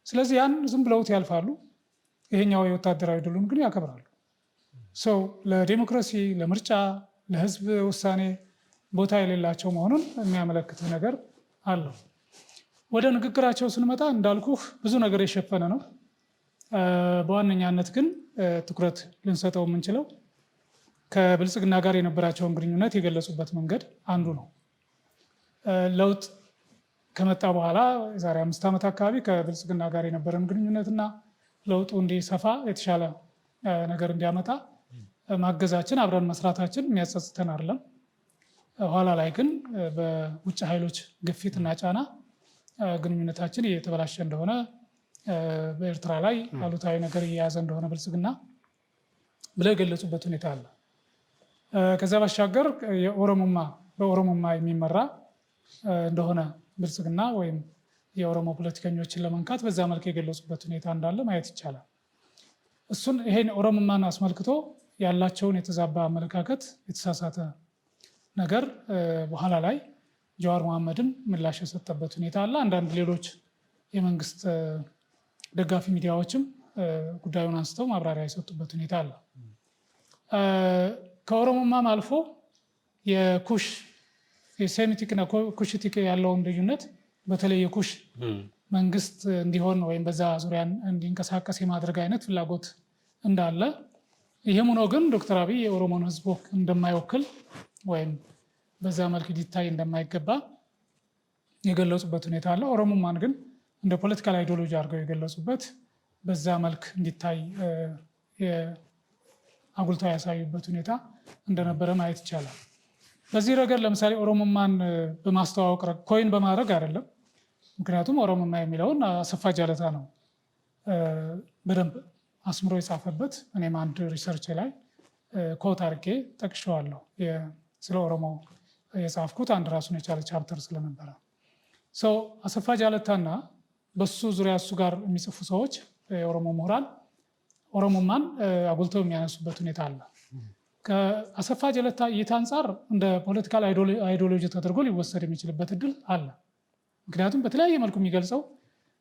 ስለዚህ ያን ዝም ብለውት ያልፋሉ። ይሄኛው የወታደራዊ ድሉን ግን ያከብራሉ። ሰው ለዲሞክራሲ፣ ለምርጫ፣ ለህዝብ ውሳኔ ቦታ የሌላቸው መሆኑን የሚያመለክት ነገር አለው። ወደ ንግግራቸው ስንመጣ እንዳልኩህ ብዙ ነገር የሸፈነ ነው። በዋነኛነት ግን ትኩረት ልንሰጠው የምንችለው ከብልጽግና ጋር የነበራቸውን ግንኙነት የገለጹበት መንገድ አንዱ ነው። ለውጥ ከመጣ በኋላ የዛሬ 5 ዓመት አካባቢ ከብልጽግና ጋር የነበረን ግንኙነትና ለውጡ እንዲሰፋ የተሻለ ነገር እንዲያመጣ ማገዛችን አብረን መስራታችን የሚያጸጽተን አይደለም። ኋላ ላይ ግን በውጭ ኃይሎች ግፊት እና ጫና ግንኙነታችን እየተበላሸ እንደሆነ፣ በኤርትራ ላይ አሉታዊ ነገር እየያዘ እንደሆነ ብልጽግና ብለው የገለጹበት ሁኔታ አለ። ከዚያ ባሻገር የኦሮሞማ በኦሮሞማ የሚመራ እንደሆነ ብልጽግና ወይም የኦሮሞ ፖለቲከኞችን ለመንካት በዛ መልክ የገለጹበት ሁኔታ እንዳለ ማየት ይቻላል። እሱን ይሄን ኦሮሞማን አስመልክቶ ያላቸውን የተዛባ አመለካከት፣ የተሳሳተ ነገር በኋላ ላይ ጀዋር መሐመድም ምላሽ የሰጠበት ሁኔታ አለ። አንዳንድ ሌሎች የመንግስት ደጋፊ ሚዲያዎችም ጉዳዩን አንስተው ማብራሪያ የሰጡበት ሁኔታ አለ። ከኦሮሞማም አልፎ የኩሽ የሴሚቲክ እና ኩሽቲክ ያለውን ልዩነት፣ በተለይ የኩሽ መንግስት እንዲሆን ወይም በዛ ዙሪያ እንዲንቀሳቀስ የማድረግ አይነት ፍላጎት እንዳለ፣ ይህም ሆኖ ግን ዶክተር አብይ የኦሮሞን ህዝብ እንደማይወክል ወይም በዛ መልክ ሊታይ እንደማይገባ የገለጹበት ሁኔታ አለ። ኦሮሞማን ግን እንደ political ideology አድርገው የገለጹበት፣ በዛ መልክ እንዲታይ አጉልተው ያሳዩበት ሁኔታ እንደነበረ ማየት ይቻላል። በዚህ ረገድ ለምሳሌ ኦሮሞማን በማስተዋወቅ coin በማድረግ አይደለም። ምክንያቱም ኦሮሞማ የሚለውን አሰፋ ጃለታ ነው በደንብ አስምሮ የጻፈበት። እኔም አንድ research ላይ quote አድርጌ ጠቅሼዋለሁ። ስለ ኦሮሞ የጻፍኩት አንድ ራሱን የቻለ chapter ስለነበረ አሰፋ ጃለታና በሱ ዙሪያ እሱ ጋር የሚጽፉ ሰዎች፣ የኦሮሞ ምሁራን ኦሮሞማን አጉልተው የሚያነሱበት ሁኔታ አለ። ከአሰፋ ጃለታ እይታ አንጻር እንደ political ideology ተደርጎ ሊወሰድ የሚችልበት እድል አለ። ምክንያቱም በተለያየ መልኩ የሚገልጸው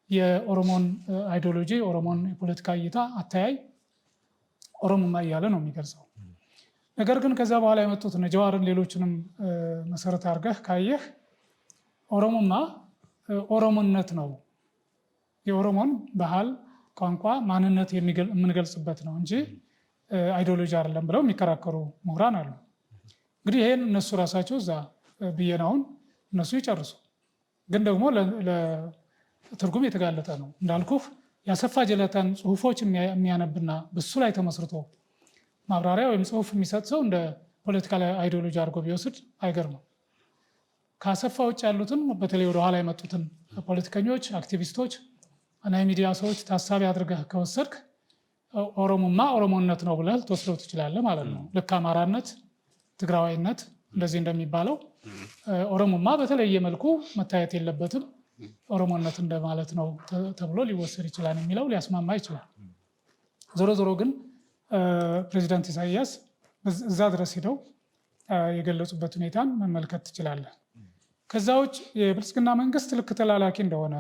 የኦሮሞን ideology፣ የኦሮሞን የፖለቲካ እይታ፣ አተያይ ኦሮሞማ እያለ ነው የሚገልጸው። ነገር ግን ከዚያ በኋላ የመጡት ጀዋርን፣ ሌሎችንም መሰረት አድርገህ ካየህ ኦሮሞማ ኦሮሞነት ነው፣ የኦሮሞን ባህል፣ ቋንቋ፣ ማንነት የምንገልጽበት ነው እንጂ ideology አይደለም ብለው የሚከራከሩ ምሁራን አሉ። እንግዲህ ይሄን እነሱ ራሳቸው እዛ ብየናውን እነሱ ይጨርሱ። ግን ደግሞ ለትርጉም የተጋለጠ ነው። እንዳልኩህ የአሰፋ ጀለታን ጽሁፎች የሚያነብና በሱ ላይ ተመስርቶ ማብራሪያ ወይም ጽሁፍ የሚሰጥ ሰው እንደ political ideology አድርጎ ቢወስድ አይገርምም። ከአሰፋ ውጭ ያሉትን፣ በተለይ ወደኋላ የመጡትን ፖለቲከኞች፣ አክቲቪስቶች እና የሚዲያ ሰዎች ታሳቢ አድርገህ ከወሰድክ ኦሮሞማ ኦሮሞነት ነው ብለህ ልትወስደው ትችላለህ ማለት ነው። ልክ አማራነት፣ ትግራዋይነት እንደዚህ እንደሚባለው ኦሮሞማ በተለየ መልኩ መታየት የለበትም፣ ኦሮሞነት እንደማለት ነው ተብሎ ሊወሰድ ይችላል የሚለው ሊያስማማ ይችላል። ዞሮ ዞሮ ግን ፕሬዚዳንት ኢሳያስ እዛ ድረስ ሄደው የገለጹበት ሁኔታን መመልከት ትችላለህ። ከዛ ውጭ የብልጽግና መንግስት ልክ ተላላኪ እንደሆነ፣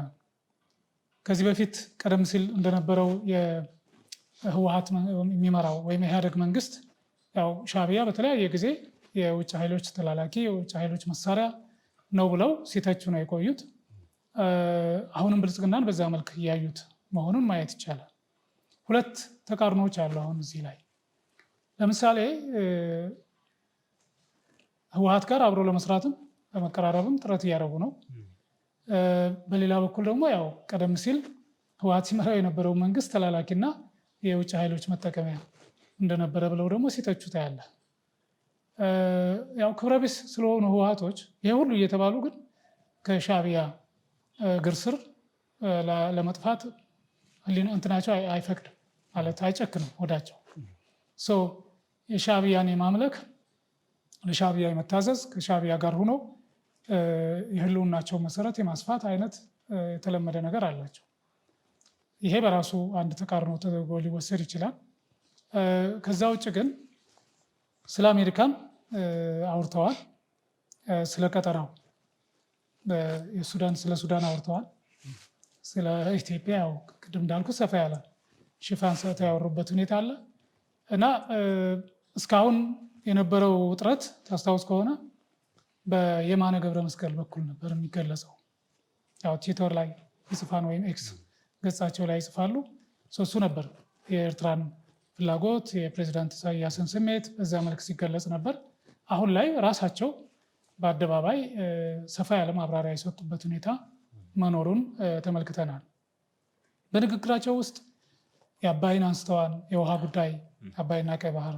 ከዚህ በፊት ቀደም ሲል እንደነበረው የህወሀት የሚመራው ወይም የኢህአዴግ መንግስት፣ ያው ሻዕቢያ በተለያየ ጊዜ የውጭ ኃይሎች ተላላኪ፣ የውጭ ኃይሎች መሳሪያ ነው ብለው ሲተቹ ነው የቆዩት። አሁንም ብልጽግናን በዛ መልክ እያዩት መሆኑን ማየት ይቻላል። ሁለት ተቃርኖዎች አሉ አሁን እዚህ ላይ። ለምሳሌ ህወሀት ጋር አብሮ ለመስራትም ለመቀራረብም ጥረት እያደረጉ ነው። በሌላ በኩል ደግሞ ያው ቀደም ሲል ህወሓት ሲመራው የነበረው መንግስት ተላላኪና የውጭ ኃይሎች መጠቀሚያ እንደነበረ ብለው ደግሞ ሲተቹ ታያለህ። ያው ክብረ ቢስ ስለሆኑ ህወሓቶች ይሄ ሁሉ እየተባሉ ግን ከሻዕቢያ እግር ስር ለመጥፋት እንትናቸው አይፈቅድም፣ ማለት አይጨክንም ወዳቸው። የሻዕቢያን የማምለክ፣ ለሻዕቢያ የመታዘዝ፣ ከሻዕቢያ ጋር ሆኖ የህልውናቸው መሰረት የማስፋት አይነት የተለመደ ነገር አላቸው። ይሄ በራሱ አንድ ተቃርኖ ተደርጎ ሊወሰድ ይችላል። ከዛ ውጭ ግን ስለ አሜሪካም አውርተዋል። ስለ ቀጠናው የሱዳን ስለ ሱዳን አውርተዋል። ስለ ኢትዮጵያ ያው ቅድም እንዳልኩ ሰፋ ያለ ሽፋን ሰጥተው ያወሩበት ሁኔታ አለ። እና እስካሁን የነበረው ውጥረት ታስታውስ ከሆነ በየማነ ገብረ መስቀል በኩል ነበር የሚገለጸው። ያው ትዊተር ላይ ይጽፋን ወይም ኤክስ ገጻቸው ላይ ይጽፋሉ። እሱ ነበር የኤርትራን ፍላጎት፣ የፕሬዚዳንት ኢሳያስን ስሜት በዛ መልክ ሲገለጽ ነበር። አሁን ላይ ራሳቸው በአደባባይ ሰፋ ያለ ማብራሪያ የሰጡበት ሁኔታ መኖሩን ተመልክተናል። በንግግራቸው ውስጥ የአባይን አንስተዋል። የውሃ ጉዳይ፣ አባይና ቀይ ባህር፣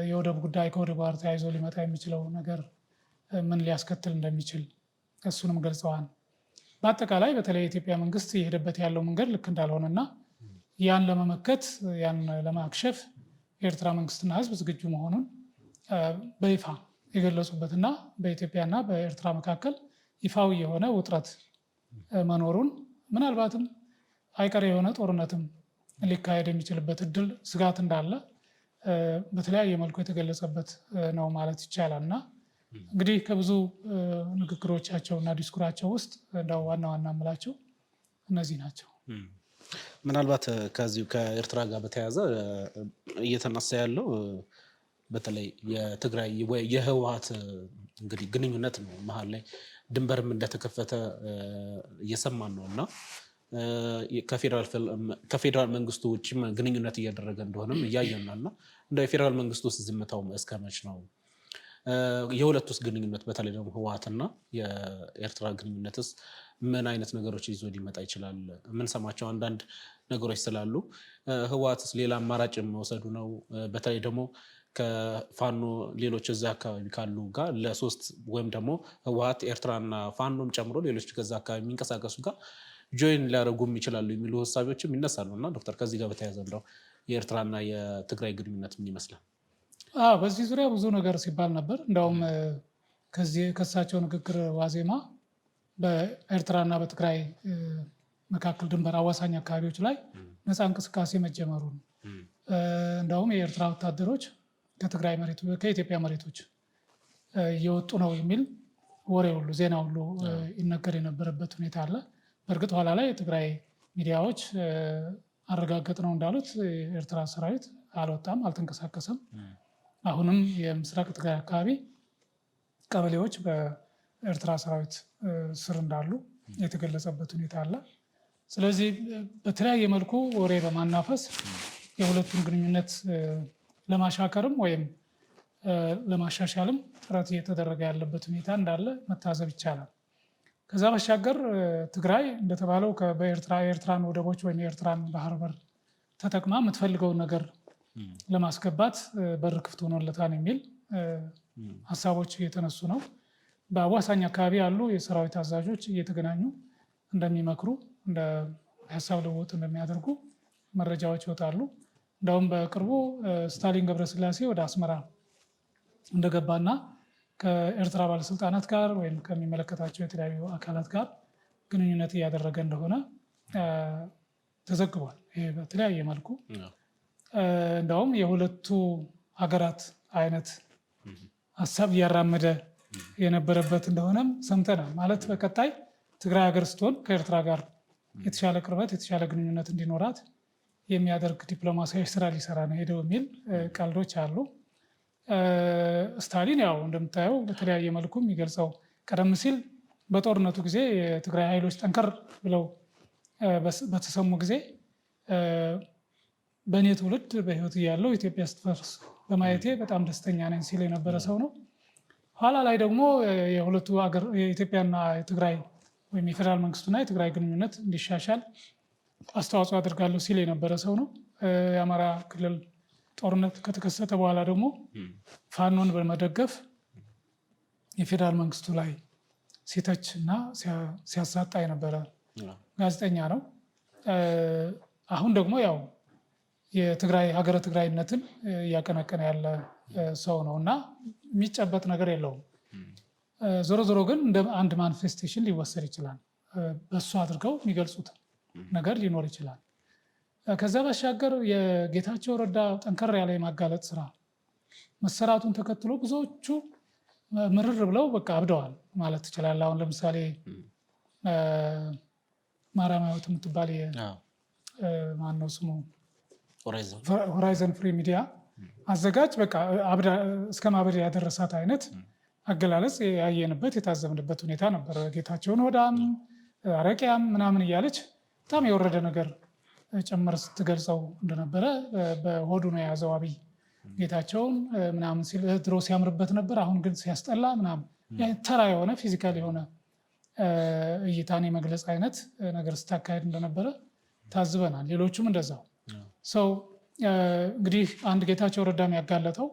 የወደብ ጉዳይ፣ ከወደብ ጋር ተያይዞ ሊመጣ የሚችለው ነገር ምን ሊያስከትል እንደሚችል እሱንም ገልጸዋል። በአጠቃላይ በተለይ የኢትዮጵያ መንግስት እየሄደበት ያለው መንገድ ልክ እንዳልሆነና ያን ለመመከት፣ ያን ለማክሸፍ የኤርትራ መንግስትና ሕዝብ ዝግጁ መሆኑን በይፋ የገለጹበትና በኢትዮጵያና በኤርትራ መካከል ይፋዊ የሆነ ውጥረት መኖሩን፣ ምናልባትም አይቀሬ የሆነ ጦርነትም ሊካሄድ የሚችልበት እድል ስጋት እንዳለ በተለያየ መልኩ የተገለጸበት ነው ማለት ይቻላል። እና እንግዲህ ከብዙ ንግግሮቻቸው እና ዲስኩራቸው ውስጥ እንደው ዋና ዋና የምላቸው እነዚህ ናቸው። ምናልባት ከዚሁ ከኤርትራ ጋር በተያያዘ እየተነሳ ያለው በተለይ የትግራይ የህወሓት እንግዲህ ግንኙነት ነው። መሀል ላይ ድንበርም እንደተከፈተ እየሰማን ነው እና ከፌዴራል መንግስቱ ውጭ ግንኙነት እያደረገ እንደሆነም እያየን ነው። እና እንደ የፌዴራል መንግስቱ ውስጥ ዝምታው እስከ መች ነው? የሁለቱስ ግንኙነት፣ በተለይ ደግሞ ህወሓትና የኤርትራ ግንኙነትስ ምን አይነት ነገሮች ይዞ ሊመጣ ይችላል? የምንሰማቸው አንዳንድ ነገሮች ስላሉ ህወሓትስ ሌላ አማራጭ መውሰዱ ነው? በተለይ ደግሞ ከፋኖ ሌሎች እዛ አካባቢ ካሉ ጋር ለሶስት ወይም ደግሞ ህወሓት፣ ኤርትራና ፋኖም ጨምሮ ሌሎች ከዛ አካባቢ የሚንቀሳቀሱ ጋር join ሊያደርጉም ይችላሉ የሚሉ ሀሳቦችም ይነሳሉ። እና ዶክተር፣ ከዚህ ጋር በተያያዘ እንደው የኤርትራና የትግራይ ግንኙነት ምን ይመስላል? በዚህ ዙሪያ ብዙ ነገር ሲባል ነበር። እንደውም ከዚህ ከእሳቸው ንግግር ዋዜማ በኤርትራና በትግራይ መካከል ድንበር አዋሳኝ አካባቢዎች ላይ ነፃ እንቅስቃሴ መጀመሩን፣ እንደውም የኤርትራ ወታደሮች ከትግራይ መሬት፣ ከኢትዮጵያ መሬቶች እየወጡ ነው የሚል ወሬ ሁሉ፣ ዜና ሁሉ ይነገር የነበረበት ሁኔታ አለ። በእርግጥ ኋላ ላይ የትግራይ ሚዲያዎች አረጋገጥ ነው እንዳሉት የኤርትራ ሰራዊት አልወጣም፣ አልተንቀሳቀሰም። አሁንም የምስራቅ ትግራይ አካባቢ ቀበሌዎች በኤርትራ ሰራዊት ስር እንዳሉ የተገለጸበት ሁኔታ አለ። ስለዚህ በተለያየ መልኩ ወሬ በማናፈስ የሁለቱን ግንኙነት ለማሻከርም ወይም ለማሻሻልም ጥረት እየተደረገ ያለበት ሁኔታ እንዳለ መታዘብ ይቻላል። ከዛ ባሻገር ትግራይ እንደተባለው በኤርትራ የኤርትራን ወደቦች ወይም የኤርትራን ባህር በር ተጠቅማ የምትፈልገውን ነገር ለማስገባት በር ክፍት ሆኖለታል የሚል ሀሳቦች እየተነሱ ነው። በአዋሳኝ አካባቢ ያሉ የሰራዊት አዛዦች እየተገናኙ እንደሚመክሩ፣ እንደ ሀሳብ ልውውጥ እንደሚያደርጉ መረጃዎች ይወጣሉ። እንደውም በቅርቡ ስታሊን ገብረስላሴ ወደ አስመራ እንደገባና ከኤርትራ ባለስልጣናት ጋር ወይም ከሚመለከታቸው የተለያዩ አካላት ጋር ግንኙነት እያደረገ እንደሆነ ተዘግቧል። ይሄ በተለያየ መልኩ እንደውም የሁለቱ ሀገራት አይነት ሀሳብ እያራመደ የነበረበት እንደሆነም ሰምተናል። ማለት በቀጣይ ትግራይ ሀገር ስትሆን ከኤርትራ ጋር የተሻለ ቅርበት፣ የተሻለ ግንኙነት እንዲኖራት የሚያደርግ ዲፕሎማሲያዊ ስራ ሊሰራ ነው ሄደው የሚል ቀልዶች አሉ። ስታሊን ያው እንደምታየው በተለያየ መልኩ የሚገልጸው ቀደም ሲል በጦርነቱ ጊዜ የትግራይ ኃይሎች ጠንከር ብለው በተሰሙ ጊዜ በእኔ ትውልድ በህይወት እያለው ኢትዮጵያ ስትፈርስ በማየቴ በጣም ደስተኛ ነኝ ሲል የነበረ ሰው ነው። ኋላ ላይ ደግሞ የሁለቱ ሀገር የኢትዮጵያና የትግራይ ወይም የፌዴራል መንግስቱና የትግራይ ግንኙነት እንዲሻሻል አስተዋጽኦ አድርጋለሁ ሲል የነበረ ሰው ነው። የአማራ ክልል ጦርነት ከተከሰተ በኋላ ደግሞ ፋኖን በመደገፍ የፌዴራል መንግስቱ ላይ ሲተች እና ሲያሳጣ የነበረ ጋዜጠኛ ነው። አሁን ደግሞ ያው የትግራይ ሀገረ ትግራይነትን እያቀነቀነ ያለ ሰው ነው እና የሚጨበጥ ነገር የለውም። ዞሮ ዞሮ ግን እንደ አንድ manifestation ሊወሰድ ይችላል። በሱ አድርገው የሚገልጹት ነገር ሊኖር ይችላል። ከዛ ባሻገር የጌታቸው ረዳ ጠንከር ያለ የማጋለጥ ስራ መሰራቱን ተከትሎ ብዙዎቹ ምርር ብለው በቃ አብደዋል ማለት ትችላለህ። አሁን ለምሳሌ ማርያማዊት የምትባል ማነው ስሙ ሆራይዘን ፍሪ ሚዲያ አዘጋጅ በቃ እስከ ማበድ ያደረሳት አይነት አገላለጽ ያየንበት የታዘብንበት ሁኔታ ነበር። ጌታቸውን ሆዳም አረቂያም ምናምን እያለች በጣም የወረደ ነገር ጭምር ስትገልጸው እንደነበረ፣ በሆዱ ነው የያዘው አብይ ጌታቸውን ምናምን ሲል፣ ድሮ ሲያምርበት ነበር፣ አሁን ግን ሲያስጠላ ምናምን፣ ተራ የሆነ physical የሆነ እይታን የመግለጽ አይነት ነገር ስታካሄድ እንደነበረ ታዝበናል። ሌሎቹም እንደዛው። So እንግዲህ አንድ ጌታቸው ረዳም ያጋለጠው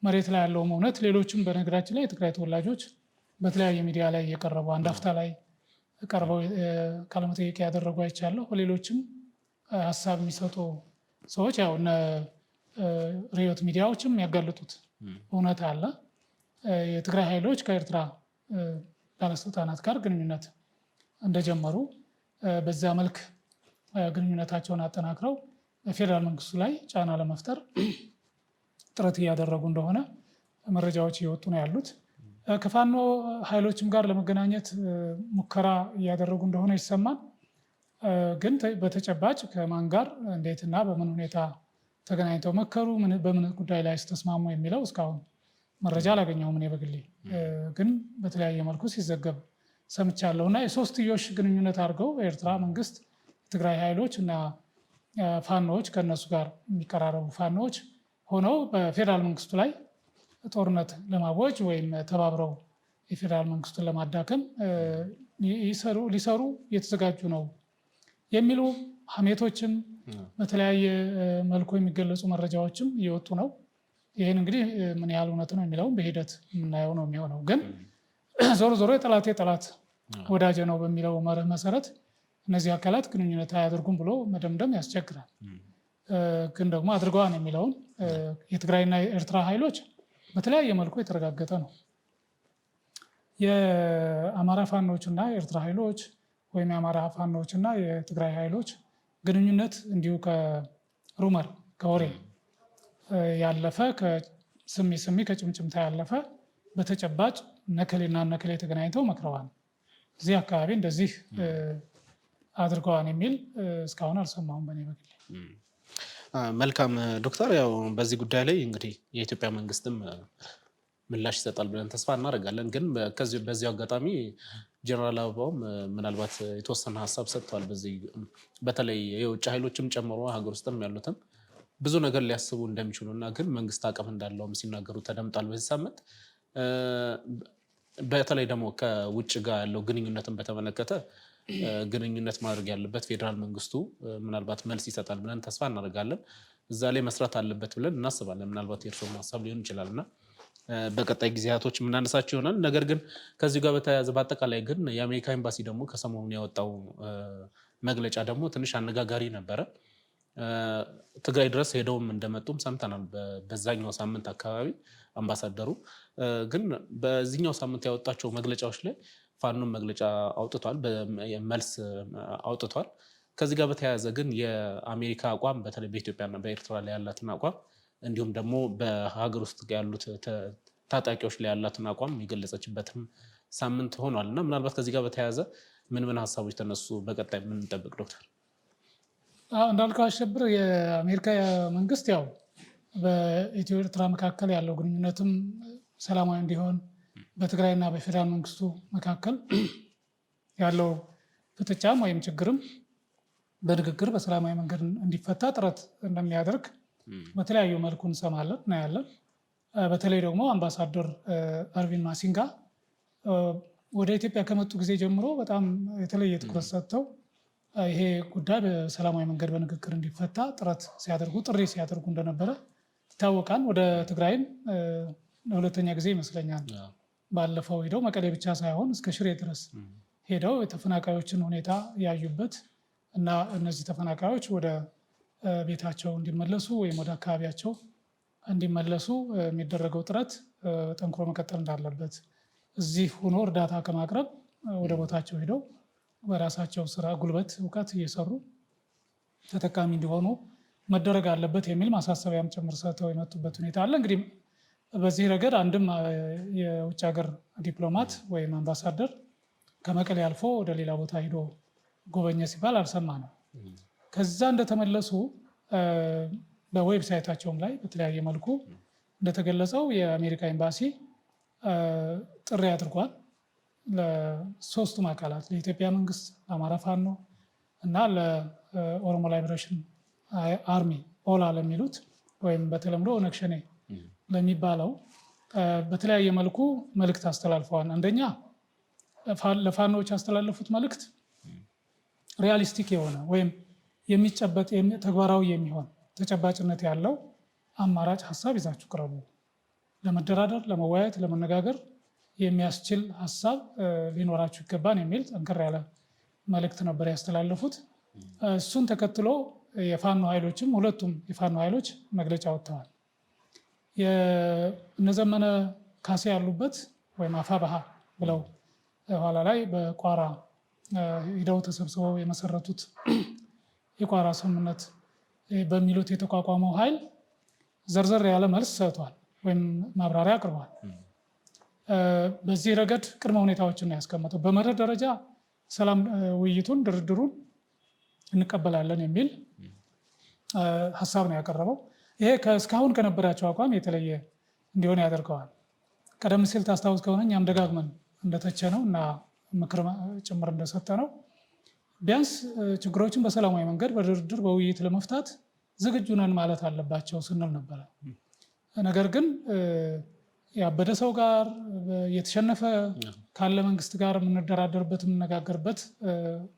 መሬት ላይ ያለውም እውነት፣ ሌሎችም በነገራችን ላይ የትግራይ ተወላጆች በተለያየ ሚዲያ ላይ እየቀረቡ፣ አንድ አፍታ ላይ ቀርበው ቃለመጠይቅ ያደረጉ አይቻለሁ። ሌሎችም ሀሳብ የሚሰጡ ሰዎች፣ ያው እነ ርዕዮት ሚዲያዎችም ያጋለጡት እውነት አለ። የትግራይ ኃይሎች ከኤርትራ ባለስልጣናት ጋር ግንኙነት እንደጀመሩ፣ በዛ መልክ ግንኙነታቸውን አጠናክረው ፌዴራል መንግስቱ ላይ ጫና ለመፍጠር ጥረት እያደረጉ እንደሆነ መረጃዎች እየወጡ ነው ያሉት። ከፋኖ ኃይሎችም ጋር ለመገናኘት ሙከራ እያደረጉ እንደሆነ ይሰማል። ግን በተጨባጭ ከማን ጋር እንዴትና በምን ሁኔታ ተገናኝተው መከሩ፣ በምን ጉዳይ ላይ ተስማሙ የሚለው እስካሁን መረጃ አላገኘሁም። እኔ በግሌ ግን በተለያየ መልኩ ሲዘገብ ሰምቻለሁ። እና የሶስትዮሽ ግንኙነት አድርገው የኤርትራ መንግስት፣ የትግራይ ኃይሎች እና ፋኖዎች፣ ከእነሱ ጋር የሚቀራረቡ ፋኖዎች ሆነው በፌዴራል መንግስቱ ላይ ጦርነት ለማወጅ ወይም ተባብረው የፌዴራል መንግስቱን ለማዳከም ሊሰሩ እየተዘጋጁ ነው የሚሉ ሀሜቶችም በተለያየ መልኩ የሚገለጹ መረጃዎችም እየወጡ ነው። ይህን እንግዲህ ምን ያህል እውነት ነው የሚለውም በሂደት የምናየው ነው የሚሆነው። ግን ዞሮ ዞሮ የጠላቴ ጠላት ወዳጄ ነው በሚለው መርህ መሰረት እነዚህ አካላት ግንኙነት አያደርጉም ብሎ መደምደም ያስቸግራል። ግን ደግሞ አድርገዋል የሚለውን የትግራይና የኤርትራ ኃይሎች በተለያየ መልኩ የተረጋገጠ ነው። የአማራ ፋኖች እና የኤርትራ ኃይሎች ወይም የአማራ ፋኖች እና የትግራይ ኃይሎች ግንኙነት እንዲሁ ከ rumor፣ ከወሬ ያለፈ፣ ከስሚ ስሚ ከጭምጭምታ ያለፈ፣ በተጨባጭ እነከሌና እነከሌ ተገናኝተው መክረዋል፣ እዚህ አካባቢ እንደዚህ አድርገዋል የሚል እስካሁን አልሰማሁም በእኔ በግሌ። መልካም ዶክተር፣ ያው በዚህ ጉዳይ ላይ እንግዲህ የኢትዮጵያ መንግስትም ምላሽ ይሰጣል ብለን ተስፋ እናደርጋለን። ግን በዚሁ አጋጣሚ ጀነራል አበባውም ምናልባት የተወሰነ ሀሳብ ሰጥተዋል። በዚህ በተለይ የውጭ ኃይሎችም ጨምሮ ሀገር ውስጥም ያሉትም ብዙ ነገር ሊያስቡ እንደሚችሉ እና ግን መንግስት አቅም እንዳለውም ሲናገሩ ተደምጧል። በዚህ ሳምንት በተለይ ደግሞ ከውጭ ጋር ያለው ግንኙነትን በተመለከተ ግንኙነት ማድረግ ያለበት ፌዴራል መንግስቱ ምናልባት መልስ ይሰጣል ብለን ተስፋ እናደርጋለን። እዛ ላይ መስራት አለበት ብለን እናስባለን። ምናልባት የእርስዎም ሀሳብ ሊሆን ይችላል እና በቀጣይ ጊዜያቶች የምናነሳቸው ይሆናል። ነገር ግን ከዚሁ ጋር በተያያዘ በአጠቃላይ ግን የአሜሪካ ኤምባሲ ደግሞ ከሰሞኑን ያወጣው መግለጫ ደግሞ ትንሽ አነጋጋሪ ነበረ። ትግራይ ድረስ ሄደውም እንደመጡም ሰምተናል። በዛኛው ሳምንት አካባቢ አምባሳደሩ ግን በዚህኛው ሳምንት ያወጣቸው መግለጫዎች ላይ ፋኖም መግለጫ አውጥቷል፣ መልስ አውጥቷል። ከዚህ ጋር በተያያዘ ግን የአሜሪካ አቋም በተለይ በኢትዮጵያና በኤርትራ ላይ ያላትን አቋም እንዲሁም ደግሞ በሀገር ውስጥ ያሉት ታጣቂዎች ላይ ያላትን አቋም የገለጸችበትም ሳምንት ሆኗል እና ምናልባት ከዚህ ጋር በተያያዘ ምን ምን ሀሳቦች ተነሱ? በቀጣይ ምን እንጠብቅ ዶክተር? እንዳልከው አሸብር፣ የአሜሪካ መንግስት ያው በኢትዮ ኤርትራ መካከል ያለው ግንኙነትም ሰላማዊ እንዲሆን፣ በትግራይና በፌዴራል መንግስቱ መካከል ያለው ፍጥጫም ወይም ችግርም በንግግር በሰላማዊ መንገድ እንዲፈታ ጥረት እንደሚያደርግ በተለያዩ መልኩ እንሰማለን፣ እናያለን። በተለይ ደግሞ አምባሳደር እርቪን ማሲንጋ ወደ ኢትዮጵያ ከመጡ ጊዜ ጀምሮ በጣም የተለየ ትኩረት ሰጥተው ይሄ ጉዳይ በሰላማዊ መንገድ በንግግር እንዲፈታ ጥረት ሲያደርጉ፣ ጥሪ ሲያደርጉ እንደነበረ ይታወቃል። ወደ ትግራይም ለሁለተኛ ጊዜ ይመስለኛል ባለፈው ሄደው መቀሌ ብቻ ሳይሆን እስከ ሽሬ ድረስ ሄደው የተፈናቃዮችን ሁኔታ ያዩበት እና እነዚህ ተፈናቃዮች ወደ ቤታቸው እንዲመለሱ ወይም ወደ አካባቢያቸው እንዲመለሱ የሚደረገው ጥረት ጠንክሮ መቀጠል እንዳለበት፣ እዚህ ሆኖ እርዳታ ከማቅረብ ወደ ቦታቸው ሄደው በራሳቸው ስራ፣ ጉልበት፣ እውቀት እየሰሩ ተጠቃሚ እንዲሆኑ መደረግ አለበት የሚል ማሳሰቢያም ጭምር ሰጥተው የመጡበት ሁኔታ አለ። እንግዲህ በዚህ ረገድ አንድም የውጭ ሀገር ዲፕሎማት ወይም አምባሳደር ከመቀሌ አልፎ ወደ ሌላ ቦታ ሂዶ ጎበኘ ሲባል አልሰማንም። ከዛ እንደተመለሱ በ website ኣቸውም ላይ በተለያየ መልኩ እንደተገለጸው የአሜሪካ ኤምባሲ ጥሪ አድርጓል ለሶስቱም አካላት፣ ለኢትዮጵያ መንግስት፣ ለአማራ ፋኖ እና ለኦሮሞ Liberation Army ኦላ ለሚሉት ወይም በተለምዶ ኦነግ ሸኔ ለሚባለው በተለያየ መልኩ መልእክት አስተላልፈዋል። አንደኛ ለፋኖዎች ያስተላለፉት መልእክት realistic የሆነ ወይም የሚጨበጥ፣ ተግባራዊ የሚሆን፣ ተጨባጭነት ያለው አማራጭ ሀሳብ ይዛችሁ ቅረቡ፣ ለመደራደር፣ ለመወያየት፣ ለመነጋገር የሚያስችል ሀሳብ ሊኖራችሁ ይገባል የሚል ጠንከር ያለ መልእክት ነበር ያስተላለፉት። እሱን ተከትሎ የፋኖ ኃይሎችም፣ ሁለቱም የፋኖ ኃይሎች መግለጫ ወጥተዋል። እነዘመነ ካሴ ያሉበት ወይም አፋብኃ ብለው ኋላ ላይ በቋራ ሂደው ተሰብስበው የመሰረቱት የቋራ ስምምነት በሚሉት የተቋቋመው ኃይል ዘርዘር ያለ መልስ ሰጥቷል ወይም ማብራሪያ አቅርቧል። በዚህ ረገድ ቅድመ ሁኔታዎችን ነው ያስቀመጠው። በመርህ ደረጃ ሰላም ውይይቱን፣ ድርድሩን እንቀበላለን የሚል ሀሳብ ነው ያቀረበው። ይሄ እስካሁን ከነበራቸው አቋም የተለየ እንዲሆን ያደርገዋል። ቀደም ሲል ታስታውስ ከሆነ እኛም ደጋግመን እንደተቸነው እና ምክር ጭምር እንደሰጠነው ቢያንስ ችግሮችን በሰላማዊ መንገድ በድርድር፣ በውይይት ለመፍታት ዝግጁ ነን ማለት አለባቸው ስንል ነበረ። ነገር ግን ያበደ ሰው ጋር፣ የተሸነፈ ካለ መንግስት ጋር የምንደራደርበት፣ የምንነጋገርበት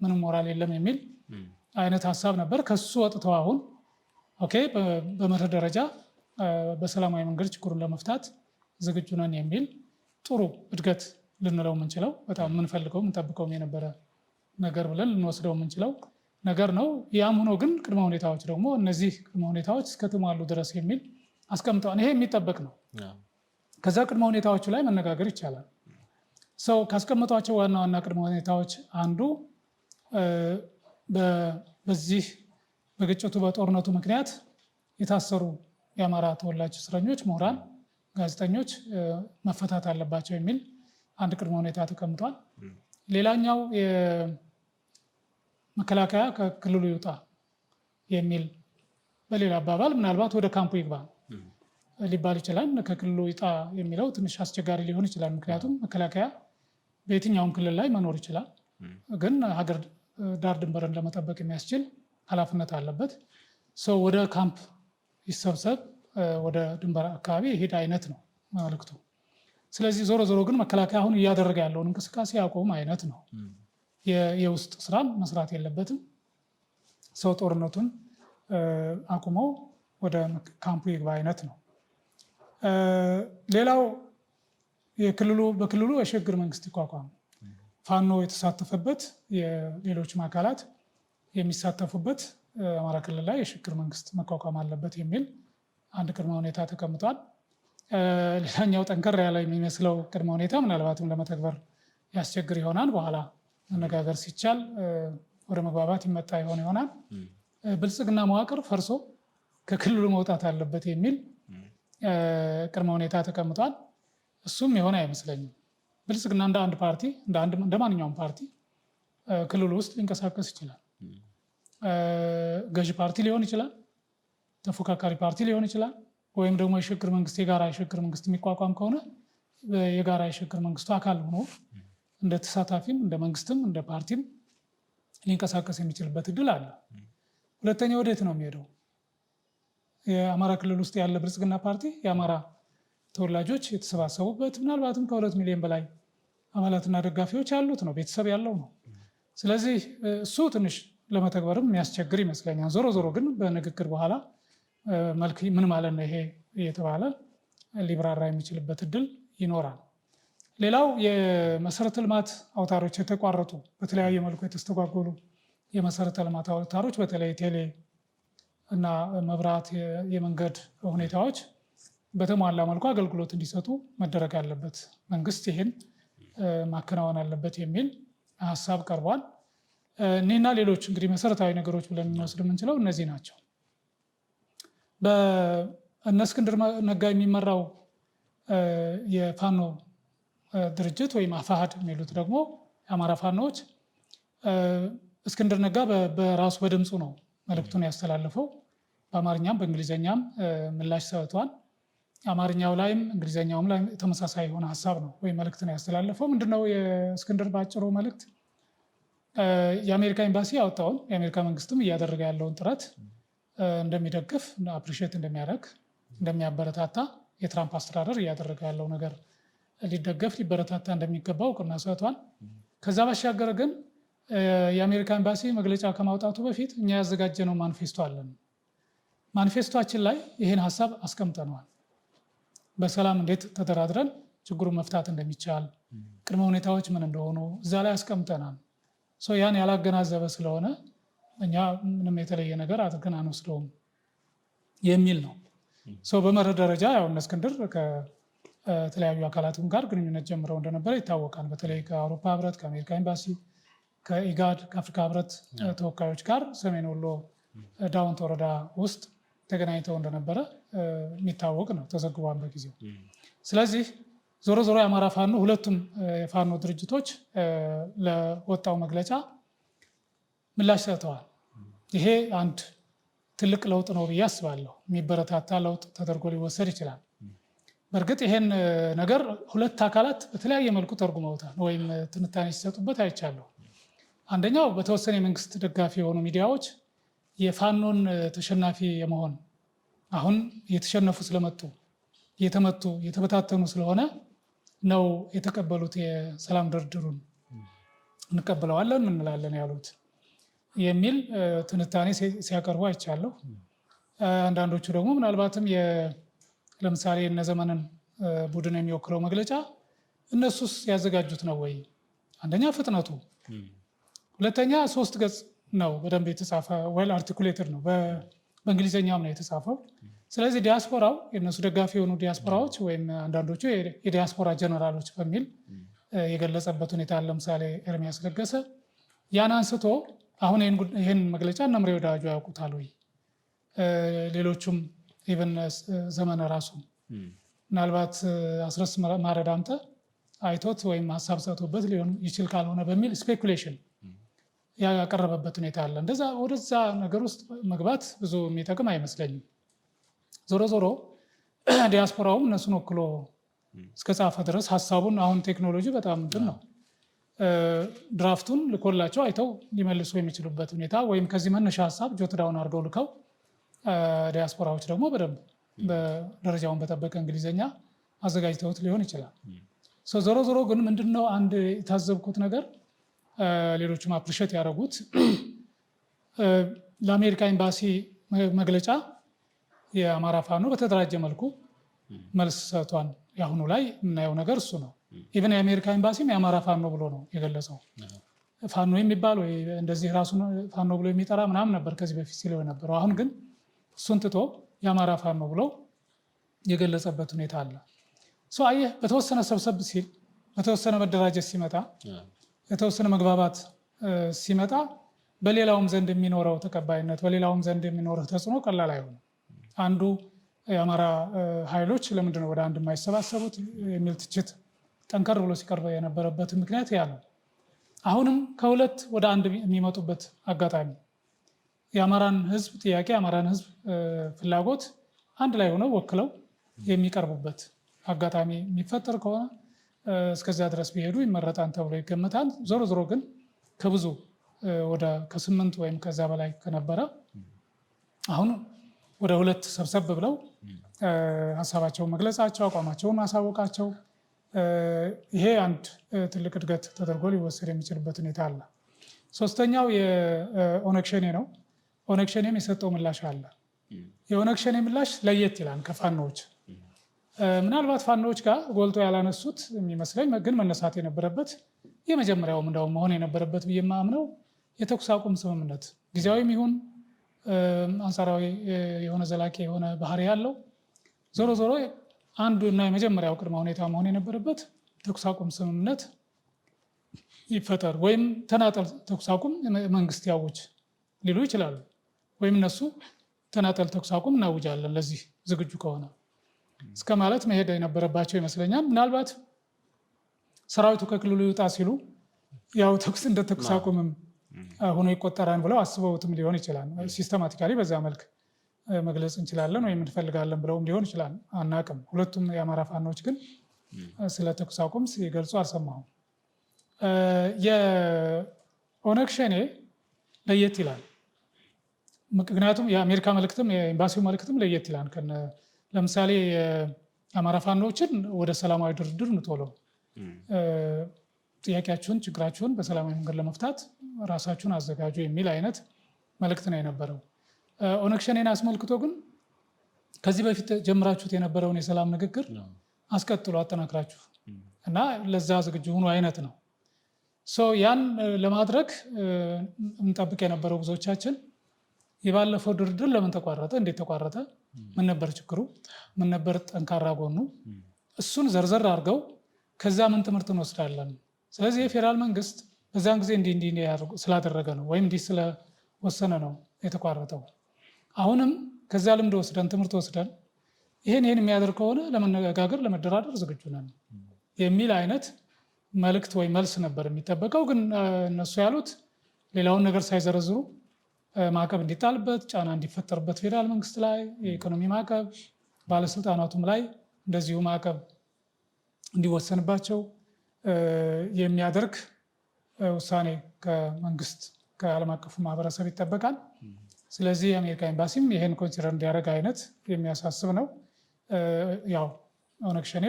ምንም ሞራል የለም የሚል አይነት ሀሳብ ነበር። ከሱ ወጥተው አሁን okay በመርህ ደረጃ በሰላማዊ መንገድ ችግሩን ለመፍታት ዝግጁ ነን የሚል ጥሩ እድገት ልንለው የምንችለው፣ በጣም የምንፈልገው፣ የምንጠብቀውም የነበረ ነገር ብለን ልንወስደው የምንችለው ነገር ነው። ያም ሆኖ ግን ቅድመ ሁኔታዎች ደግሞ እነዚህ ቅድመ ሁኔታዎች እስከተሟሉ ድረስ የሚል አስቀምጠዋል። ይሄ የሚጠበቅ ነው። ከዛ ቅድመ ሁኔታዎቹ ላይ መነጋገር ይቻላል። ሰው ካስቀመጧቸው ዋና ዋና ቅድመ ሁኔታዎች አንዱ በዚህ በግጭቱ፣ በጦርነቱ ምክንያት የታሰሩ የአማራ ተወላጅ እስረኞች፣ ምሁራን፣ ጋዜጠኞች መፈታት አለባቸው የሚል አንድ ቅድመ ሁኔታ ተቀምጧል። ሌላኛው መከላከያ ከክልሉ ይውጣ የሚል፣ በሌላ አባባል ምናልባት ወደ ካምፑ ይግባ ሊባል ይችላል። ከክልሉ ይውጣ የሚለው ትንሽ አስቸጋሪ ሊሆን ይችላል። ምክንያቱም መከላከያ በየትኛውም ክልል ላይ መኖር ይችላል፣ ግን ሀገር ዳር ድንበርን ለመጠበቅ የሚያስችል ኃላፊነት አለበት። ሰው ወደ ካምፕ ይሰብሰብ፣ ወደ ድንበር አካባቢ ይሄድ አይነት ነው መልክቱ። ስለዚህ ዞሮ ዞሮ ግን መከላከያ አሁን እያደረገ ያለውን እንቅስቃሴ ያቆም አይነት ነው። የውስጥ ስራም መስራት የለበትም። ሰው ጦርነቱን አቁሞ ወደ ካምፑ ይግባ አይነት ነው። ሌላው በክልሉ የሽግግር መንግስት ይቋቋም፣ ፋኖ የተሳተፈበት፣ የሌሎችም አካላት የሚሳተፉበት አማራ ክልል ላይ የሽግግር መንግስት መቋቋም አለበት የሚል አንድ ቅድመ ሁኔታ ተቀምጧል። ሌላኛው ጠንከር ያለ የሚመስለው ቅድመ ሁኔታ ምናልባትም ለመተግበር ያስቸግር ይሆናል። በኋላ መነጋገር ሲቻል ወደ መግባባት ይመጣ ይሆን ይሆናል። ብልጽግና መዋቅር ፈርሶ ከክልሉ መውጣት አለበት የሚል ቅድመ ሁኔታ ተቀምጧል። እሱም የሆነ አይመስለኝም። ብልጽግና እንደ አንድ ፓርቲ፣ እንደ ማንኛውም ፓርቲ ክልሉ ውስጥ ሊንቀሳቀስ ይችላል። ገዢ ፓርቲ ሊሆን ይችላል፣ ተፎካካሪ ፓርቲ ሊሆን ይችላል። ወይም ደግሞ የሽግግር መንግስት፣ የጋራ የሽግግር መንግስት የሚቋቋም ከሆነ የጋራ የሽግግር መንግስቱ አካል ሆኖ እንደ ተሳታፊም፣ እንደ መንግስትም፣ እንደ ፓርቲም ሊንቀሳቀስ የሚችልበት እድል አለ። ሁለተኛ ወዴት ነው የሚሄደው? የአማራ ክልል ውስጥ ያለ ብልጽግና ፓርቲ የአማራ ተወላጆች የተሰባሰቡበት ምናልባትም ከ2 ሚሊዮን በላይ አባላትና ደጋፊዎች ያሉት ነው፣ ቤተሰብ ያለው ነው። ስለዚህ እሱ ትንሽ ለመተግበርም የሚያስቸግር ይመስለኛል። ዞሮ ዞሮ ግን በንግግር በኋላ መልክ ምን ማለት ነው ይሄ እየተባለ ሊብራራ የሚችልበት እድል ይኖራል። ሌላው የመሰረተ ልማት አውታሮች የተቋረጡ፣ በተለያየ መልኩ የተስተጓጎሉ የመሰረተ ልማት አውታሮች፣ በተለይ ቴሌ እና መብራት፣ የመንገድ ሁኔታዎች በተሟላ መልኩ አገልግሎት እንዲሰጡ መደረግ አለበት፣ መንግስት ይህን ማከናወን አለበት የሚል ሀሳብ ቀርቧል። እኒህና ሌሎች እንግዲህ መሰረታዊ ነገሮች ብለን ልንወስድ የምንችለው እነዚህ ናቸው። በእነ እስክንድር ነጋ የሚመራው የፋኖ ድርጅት ወይም አፋህድ የሚሉት ደግሞ የአማራ ፋኖዎች፣ እስክንድር ነጋ በራሱ በድምፁ ነው መልእክቱን ያስተላለፈው። በአማርኛም በእንግሊዝኛም ምላሽ ሰጥቷል። አማርኛው ላይም እንግሊዝኛውም ላይ ተመሳሳይ የሆነ ሀሳብ ነው ወይም መልእክት ነው ያስተላለፈው። ምንድነው የእስክንድር በአጭሩ መልእክት? የአሜሪካ ኤምባሲ ያወጣውን፣ የአሜሪካ መንግስትም እያደረገ ያለውን ጥረት እንደሚደግፍ፣ appreciate እንደሚያደርግ፣ እንደሚያበረታታ፣ የትራምፕ አስተዳደር እያደረገ ያለው ነገር ሊደገፍ ሊበረታታ እንደሚገባው እውቅና ሰጥቷል። ከዛ ባሻገር ግን የአሜሪካ ኤምባሲ መግለጫ ከማውጣቱ በፊት እኛ ያዘጋጀነው ማኒፌስቶ አለን። ማኒፌስቶችን ላይ ይህን ሀሳብ አስቀምጠነዋል። በሰላም እንዴት ተደራድረን ችግሩን መፍታት እንደሚቻል፣ ቅድመ ሁኔታዎች ምን እንደሆኑ እዛ ላይ አስቀምጠናል። So ያን ያላገናዘበ ስለሆነ እኛ ምንም የተለየ ነገር አድርገን አንወስደውም የሚል ነው። So በመርህ ደረጃ ያው እነ እስክንድር ከተለያዩ አካላትም ጋር ግንኙነት ጀምረው እንደነበረ ይታወቃል። በተለይ ከአውሮፓ ህብረት፣ ከአሜሪካ ኤምባሲ፣ ከኢጋድ፣ ከአፍሪካ ህብረት ተወካዮች ጋር ሰሜን ወሎ ዳውንት ወረዳ ውስጥ ተገናኝተው እንደነበረ የሚታወቅ ነው፣ ተዘግቧል በጊዜው። ስለዚህ ዞሮ ዞሮ የአማራ ፋኖ፣ ሁለቱም የፋኖ ድርጅቶች ለወጣው መግለጫ ምላሽ ሰጥተዋል። ይሄ አንድ ትልቅ ለውጥ ነው ብዬ አስባለሁ። የሚበረታታ ለውጥ ተደርጎ ሊወሰድ ይችላል። በእርግጥ ይሄን ነገር ሁለት አካላት በተለያየ መልኩ ተርጉመውታል ወይም ትንታኔ ሲሰጡበት አይቻለሁ። አንደኛው በተወሰነ የመንግስት ደጋፊ የሆኑ ሚዲያዎች የፋኖን ተሸናፊ የመሆን፣ አሁን እየተሸነፉ ስለመጡ፣ እየተመቱ እየተበታተኑ ስለሆነ ነው የተቀበሉት፣ የሰላም ድርድሩን እንቀበለዋለን እንላለን ያሉት የሚል ትንታኔ ሲያቀርቡ አይቻለሁ። አንዳንዶቹ ደግሞ ምናልባትም ለምሳሌ እነ ዘመንን ቡድን የሚወክለው መግለጫ እነሱስ ያዘጋጁት ነው ወይ? አንደኛ ፍጥነቱ፣ ሁለተኛ ሶስት ገጽ ነው፣ በደንብ የተጻፈ well articulated ነው፣ በእንግሊዝኛም ነው የተጻፈው። ስለዚህ ዲያስፖራው፣ የእነሱ ደጋፊ የሆኑ ዲያስፖራዎች ወይም አንዳንዶቹ የዲያስፖራ ጀነራሎች በሚል የገለጸበት ሁኔታ፣ ለምሳሌ ኤርሚያስ ለገሰ ያን አንስቶ አሁን ይህን መግለጫ እነ ምሬ ወዳጆ ያውቁታል ወይ? ሌሎቹም even ዘመነ ራሱ፣ ምናልባት አስረስ ማረ ዳምጠ አይቶት ወይም ሀሳብ ሰጥቶበት ሊሆን ይችል ካልሆነ በሚል speculation ያቀረበበት ሁኔታ አለ። እንደዛ ወደዛ ነገር ውስጥ መግባት ብዙ የሚጠቅም አይመስለኝም። ዞሮ ዞሮ ዲያስፖራውም እነሱን ወክሎ እስከጻፈ ድረስ ሀሳቡን፣ አሁን ቴክኖሎጂ በጣም እንትን ነው፣ draft ኡን ልኮላቸው አይተው ሊመልሱ የሚችሉበት ሁኔታ ወይም ከዚህ መነሻ ሀሳብ jot down አድርገው ልከው ዲያስፖራዎች ደግሞ በደንብ በደረጃውን በጠበቀ እንግሊዝኛ አዘጋጅተውት ሊሆን ይችላል። So ዞሮ ዞሮ ግን ምንድነው አንድ የታዘብኩት ነገር፣ ሌሎችም appreciate ያደረጉት፣ ለአሜሪካ ኤምባሲ መግለጫ የአማራ ፋኖ በተደራጀ መልኩ መልስ ሰጥቷል። የአሁኑ ላይ የምናየው ነገር እሱ ነው። Even የአሜሪካ ኤምባሲም የአማራ ፋኖ ብሎ ነው የገለጸው። ፋኖ የሚባል ወይ እንደዚህ ራሱን ፋኖ ብሎ የሚጠራ ምናምን ነበር ከዚህ በፊት ሲለው የነበረው። አሁን ግን እሱን ትቶ የአማራ ፋኖ ብሎ የገለጸበት ሁኔታ አለ። So አየህ፣ በተወሰነ ሰብሰብ ሲል፣ በተወሰነ መደራጀት ሲመጣ፣ የተወሰነ መግባባት ሲመጣ በሌላውም ዘንድ የሚኖረው ተቀባይነት፣ በሌላውም ዘንድ የሚኖረው ተጽዕኖ ቀላል አይሆንም። አንዱ የአማራ ኃይሎች ለምንድነው ወደ አንድ የማይሰባሰቡት የሚል ትችት ጠንከር ብሎ ሲቀርብ የነበረበት ምክንያት ያ ነው። አሁንም ከሁለት ወደ አንድ የሚመጡበት አጋጣሚ፣ የአማራን ሕዝብ ጥያቄ፣ የአማራን ሕዝብ ፍላጎት አንድ ላይ ሆነው ወክለው የሚቀርቡበት አጋጣሚ የሚፈጠር ከሆነ እስከዚያ ድረስ ቢሄዱ ይመረጣል ተብሎ ይገመታል። ዞሮ ዞሮ ግን ከብዙ ወደ ከስምንት ወይም ከዛ በላይ ከነበረ አሁን ወደ ሁለት ሰብሰብ ብለው ሀሳባቸውን መግለጻቸው፣ አቋማቸውን ማሳወቃቸው ይሄ አንድ ትልቅ እድገት ተደርጎ ሊወሰድ የሚችልበት ሁኔታ አለ። ሶስተኛው የኦነግ ሸኔ ነው። ኦነግ ሸኔም የሰጠው ምላሽ አለ። የኦነግ ሸኔ ምላሽ ለየት ይላል ከፋኖዎች። ምናልባት ፋኖዎች ጋር ጎልቶ ያላነሱት የሚመስለኝ ግን መነሳት የነበረበት የመጀመሪያውም እንደውም መሆን የነበረበት ብዬ የማምነው የተኩስ አቁም ስምምነት ጊዜያዊም ይሁን አንጻራዊ የሆነ ዘላቂ የሆነ ባህሪ ያለው ዞሮ ዞሮ አንዱ እና የመጀመሪያው ቅድመ ሁኔታ መሆን የነበረበት ተኩስ አቁም ስምምነት ይፈጠር ወይም ተናጠል ተኩስ አቁም መንግስት ያውጅ ሊሉ ይችላሉ። ወይም እነሱ ተናጠል ተኩስ አቁም እናውጃለን ለዚህ ዝግጁ ከሆነ እስከ ማለት መሄድ የነበረባቸው ይመስለኛል። ምናልባት ሰራዊቱ ከክልሉ ይውጣ ሲሉ ያው ተኩስ እንደ ተኩስ አቁምም ሆኖ ይቆጠራል ብለው አስበውትም ሊሆን ይችላል። Systematically በዛ መልክ መግለጽ እንችላለን ወይም እንፈልጋለን ብለውም ሊሆን ይችላል፣ አናቅም። ሁለቱም የአማራ ፋኖች ግን ስለ ተኩስ አቁም ሲገልጹ አልሰማሁም። የኦነግ ሸኔ ለየት ይላል። ምክንያቱም የአሜሪካ መልእክትም የኤምባሲው መልእክትም ለየት ይላል። ለምሳሌ የአማራ ፋኖችን ወደ ሰላማዊ ድርድር ኑ ቶሎ፣ ጥያቄያችሁን፣ ችግራችሁን በሰላማዊ መንገድ ለመፍታት ራሳችሁን አዘጋጁ የሚል አይነት መልእክት ነው የነበረው። ኦነግ ሸኔን አስመልክቶ ግን ከዚህ በፊት ጀምራችሁት የነበረውን የሰላም ንግግር አስቀጥሎ አጠናክራችሁ እና ለዛ ዝግጁ ሁኑ አይነት ነው። ያን ለማድረግ እንጠብቅ የነበረው ብዙዎቻችን የባለፈው ድርድር ለምን ተቋረጠ? እንዴት ተቋረጠ? ምን ነበር ችግሩ? ምን ነበር ጠንካራ ጎኑ? እሱን ዘርዘር አድርገው ከዛ ምን ትምህርት እንወስዳለን? ስለዚህ የፌዴራል መንግስት በዚያን ጊዜ እንዲህ እንዲህ ስላደረገ ነው ወይም እንዲህ ስለወሰነ ነው የተቋረጠው። አሁንም ከዛ ልምድ ወስደን ትምህርት ወስደን ይሄን ይሄን የሚያደርግ ከሆነ ለመነጋገር ለመደራደር ዝግጁ ነን የሚል አይነት መልእክት ወይ መልስ ነበር የሚጠበቀው። ግን እነሱ ያሉት ሌላውን ነገር ሳይዘረዝሩ ማዕቀብ እንዲጣልበት፣ ጫና እንዲፈጠርበት ፌዴራል መንግስት ላይ የኢኮኖሚ ማዕቀብ፣ ባለስልጣናቱም ላይ እንደዚሁ ማዕቀብ እንዲወሰንባቸው የሚያደርግ ውሳኔ ከመንግስት ከዓለም አቀፉ ማህበረሰብ ይጠበቃል። ስለዚህ የአሜሪካ ኤምባሲም ይሄን consider እንዲያደርግ አይነት የሚያሳስብ ነው። ያው ኦነግ ሸኔ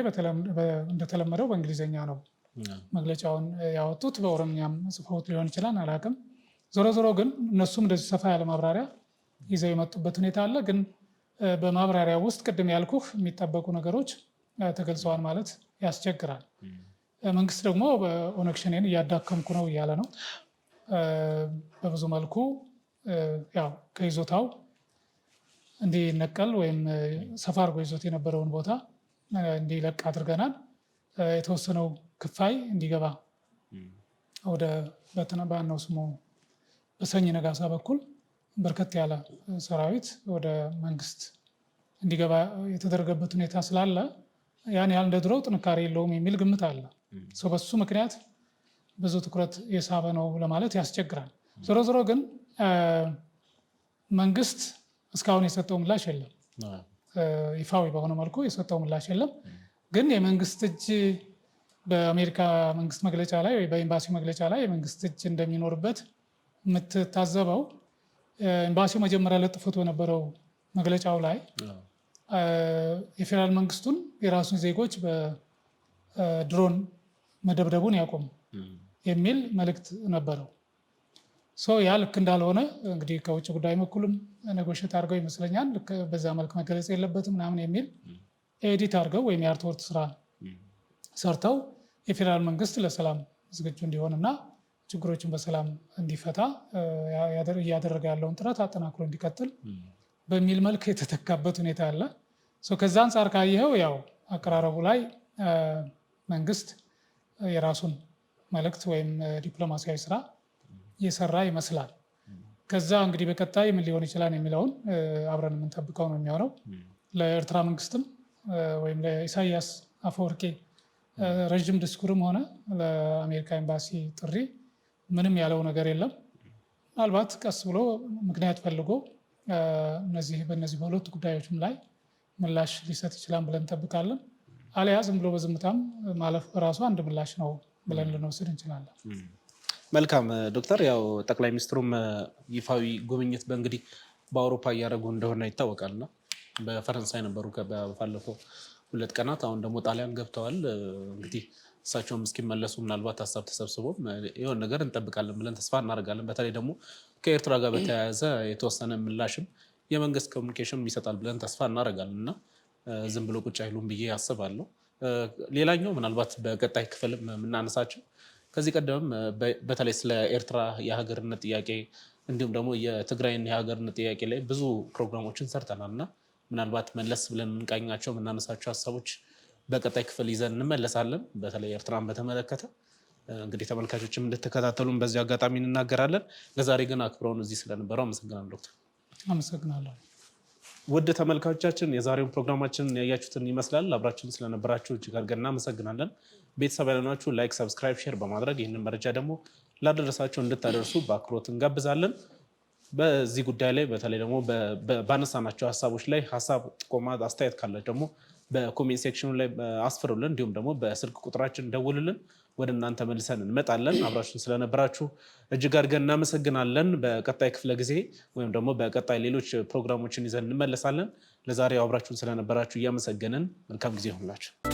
እንደተለመደው በእንግሊዝኛ ነው መግለጫውን ያወጡት። በኦሮምኛም ጽፈውት ሊሆን ይችላል፣ አላውቅም። ዞሮ ዞሮ ግን እነሱም እንደዚህ ሰፋ ያለ ማብራሪያ ይዘው የመጡበት ሁኔታ አለ። ግን በማብራሪያ ውስጥ ቅድም ያልኩህ የሚጠበቁ ነገሮች ተገልጸዋል ማለት ያስቸግራል። መንግስት ደግሞ በኦነግ ሸኔን እያዳከምኩ ነው እያለ ነው። በብዙ መልኩ ያው ከይዞታው እንዲነቀል ወይም ሰፋ አድርጎ ይዞት የነበረውን ቦታ እንዲለቅ አድርገናል። የተወሰነው ክፋይ እንዲገባ ወደ ባነው ስሙ በሰኝ ነጋሳ በኩል በርከት ያለ ሰራዊት ወደ መንግስት እንዲገባ የተደረገበት ሁኔታ ስላለ ያን ያህል እንደ ድሮው ጥንካሬ የለውም የሚል ግምት አለ። በሱ ምክንያት ብዙ ትኩረት የሳበ ነው ለማለት ያስቸግራል። ዞሮ ዞሮ ግን መንግስት እስካሁን የሰጠው ምላሽ የለም። ይፋዊ በሆነ መልኩ የሰጠው ምላሽ የለም። ግን የመንግስት እጅ በአሜሪካ መንግስት መግለጫ ላይ ወይ በኤምባሲው መግለጫ ላይ የመንግስት እጅ እንደሚኖርበት የምትታዘበው ኤምባሲው መጀመሪያ ለጥፎት በነበረው መግለጫው ላይ የፌዴራል መንግስቱን የራሱን ዜጎች በድሮን መደብደቡን ያቆም የሚል መልእክት ነበረው። ያ ልክ እንዳልሆነ እንግዲህ ከውጭ ጉዳይ በኩልም negotiate አድርገው ይመስለኛል። ልክ በዛ መልክ መገለጽ የለበትም ምናምን የሚል edit አድርገው ወይም የአርትዖት ስራ ሰርተው የፌዴራል መንግስት ለሰላም ዝግጁ እንዲሆንና ችግሮችን በሰላም እንዲፈታ እያደረገ ያለውን ጥረት አጠናክሮ እንዲቀጥል በሚል መልክ የተተካበት ሁኔታ አለ። ከዛ አንጻር ካየኸው ያው አቀራረቡ ላይ መንግስት የራሱን መልእክት ወይም ዲፕሎማሲያዊ ስራ እየሰራ ይመስላል። ከዛ እንግዲህ በቀጣይ ምን ሊሆን ይችላል የሚለውን አብረን የምንጠብቀው ነው የሚሆነው። ለኤርትራ መንግስትም ወይም ለኢሳያስ አፈወርቂ ረዥም ዲስኩርም ሆነ ለአሜሪካ ኤምባሲ ጥሪ ምንም ያለው ነገር የለም። ምናልባት ቀስ ብሎ ምክንያት ፈልጎ በእነዚህ በሁለቱ ጉዳዮችም ላይ ምላሽ ሊሰጥ ይችላል ብለን እንጠብቃለን። አሊያ ዝም ብሎ በዝምታም ማለፍ በራሱ አንድ ምላሽ ነው ብለን ልንወስድ እንችላለን። መልካም ዶክተር፣ ያው ጠቅላይ ሚኒስትሩም ይፋዊ ጉብኝት በእንግዲህ በአውሮፓ እያደረጉ እንደሆነ ይታወቃልና በፈረንሳይ ነበሩ ባለፈው 2 ቀናት። አሁን ደግሞ ጣሊያን ገብተዋል። እንግዲህ እሳቸውም እስኪመለሱ ምናልባት ሀሳብ ተሰብስቦም የሆነ ነገር እንጠብቃለን ብለን ተስፋ እናደርጋለን። በተለይ ደግሞ ከኤርትራ ጋር በተያያዘ የተወሰነ ምላሽም የመንግስት communication ይሰጣል ብለን ተስፋ እናደርጋለን እና ዝም ብሎ ቁጭ አይሉም ብዬ አስባለሁ። ሌላኛው ምናልባት በቀጣይ ክፍልም የምናነሳቸው ከዚህ ቀደምም በተለይ ስለ ኤርትራ የሀገርነት ጥያቄ እንዲሁም ደግሞ የትግራይን የሀገርነት ጥያቄ ላይ ብዙ ፕሮግራሞችን ሰርተናል እና ምናልባት መለስ ብለን የምንቃኛቸው የምናነሳቸው ሀሳቦች በቀጣይ ክፍል ይዘን እንመለሳለን። በተለይ ኤርትራን በተመለከተ እንግዲህ ተመልካቾችም እንድትከታተሉን በዚህ አጋጣሚ እንናገራለን። ለዛሬ ግን አክብረውን እዚህ ስለነበረው አመሰግናለሁ ዶክተር። አመሰግናለሁ። ውድ ተመልካቾቻችን የዛሬውን ፕሮግራማችንን ያያችሁትን ይመስላል። አብራችሁን ስለነበራችሁ እጅግ አድርገን እናመሰግናለን። ቤተሰብ ያልሆናችሁ like፣ subscribe፣ share በማድረግ ይህንን መረጃ ደግሞ ላደረሳችሁ እንድታደርሱ በአክብሮት እንጋብዛለን። በዚህ ጉዳይ ላይ በተለይ ደግሞ ባነሳናቸው ሀሳቦች ላይ ሀሳብ፣ ጥቆማ፣ አስተያየት ካላችሁ ደግሞ በ comment section ኑ ላይ አስፍሩልን። እንዲሁም ደግሞ በስልክ ቁጥራችን ደውሉልን። ወደ እናንተ መልሰን እንመጣለን። አብራችሁን ስለነበራችሁ እጅግ አድርገን እናመሰግናለን። በቀጣይ ክፍለ ጊዜ ወይም ደግሞ በቀጣይ ሌሎች ፕሮግራሞችን ይዘን እንመለሳለን። ለዛሬው አብራችሁን ስለነበራችሁ እያመሰገንን መልካም ጊዜ ይሁንላችሁ።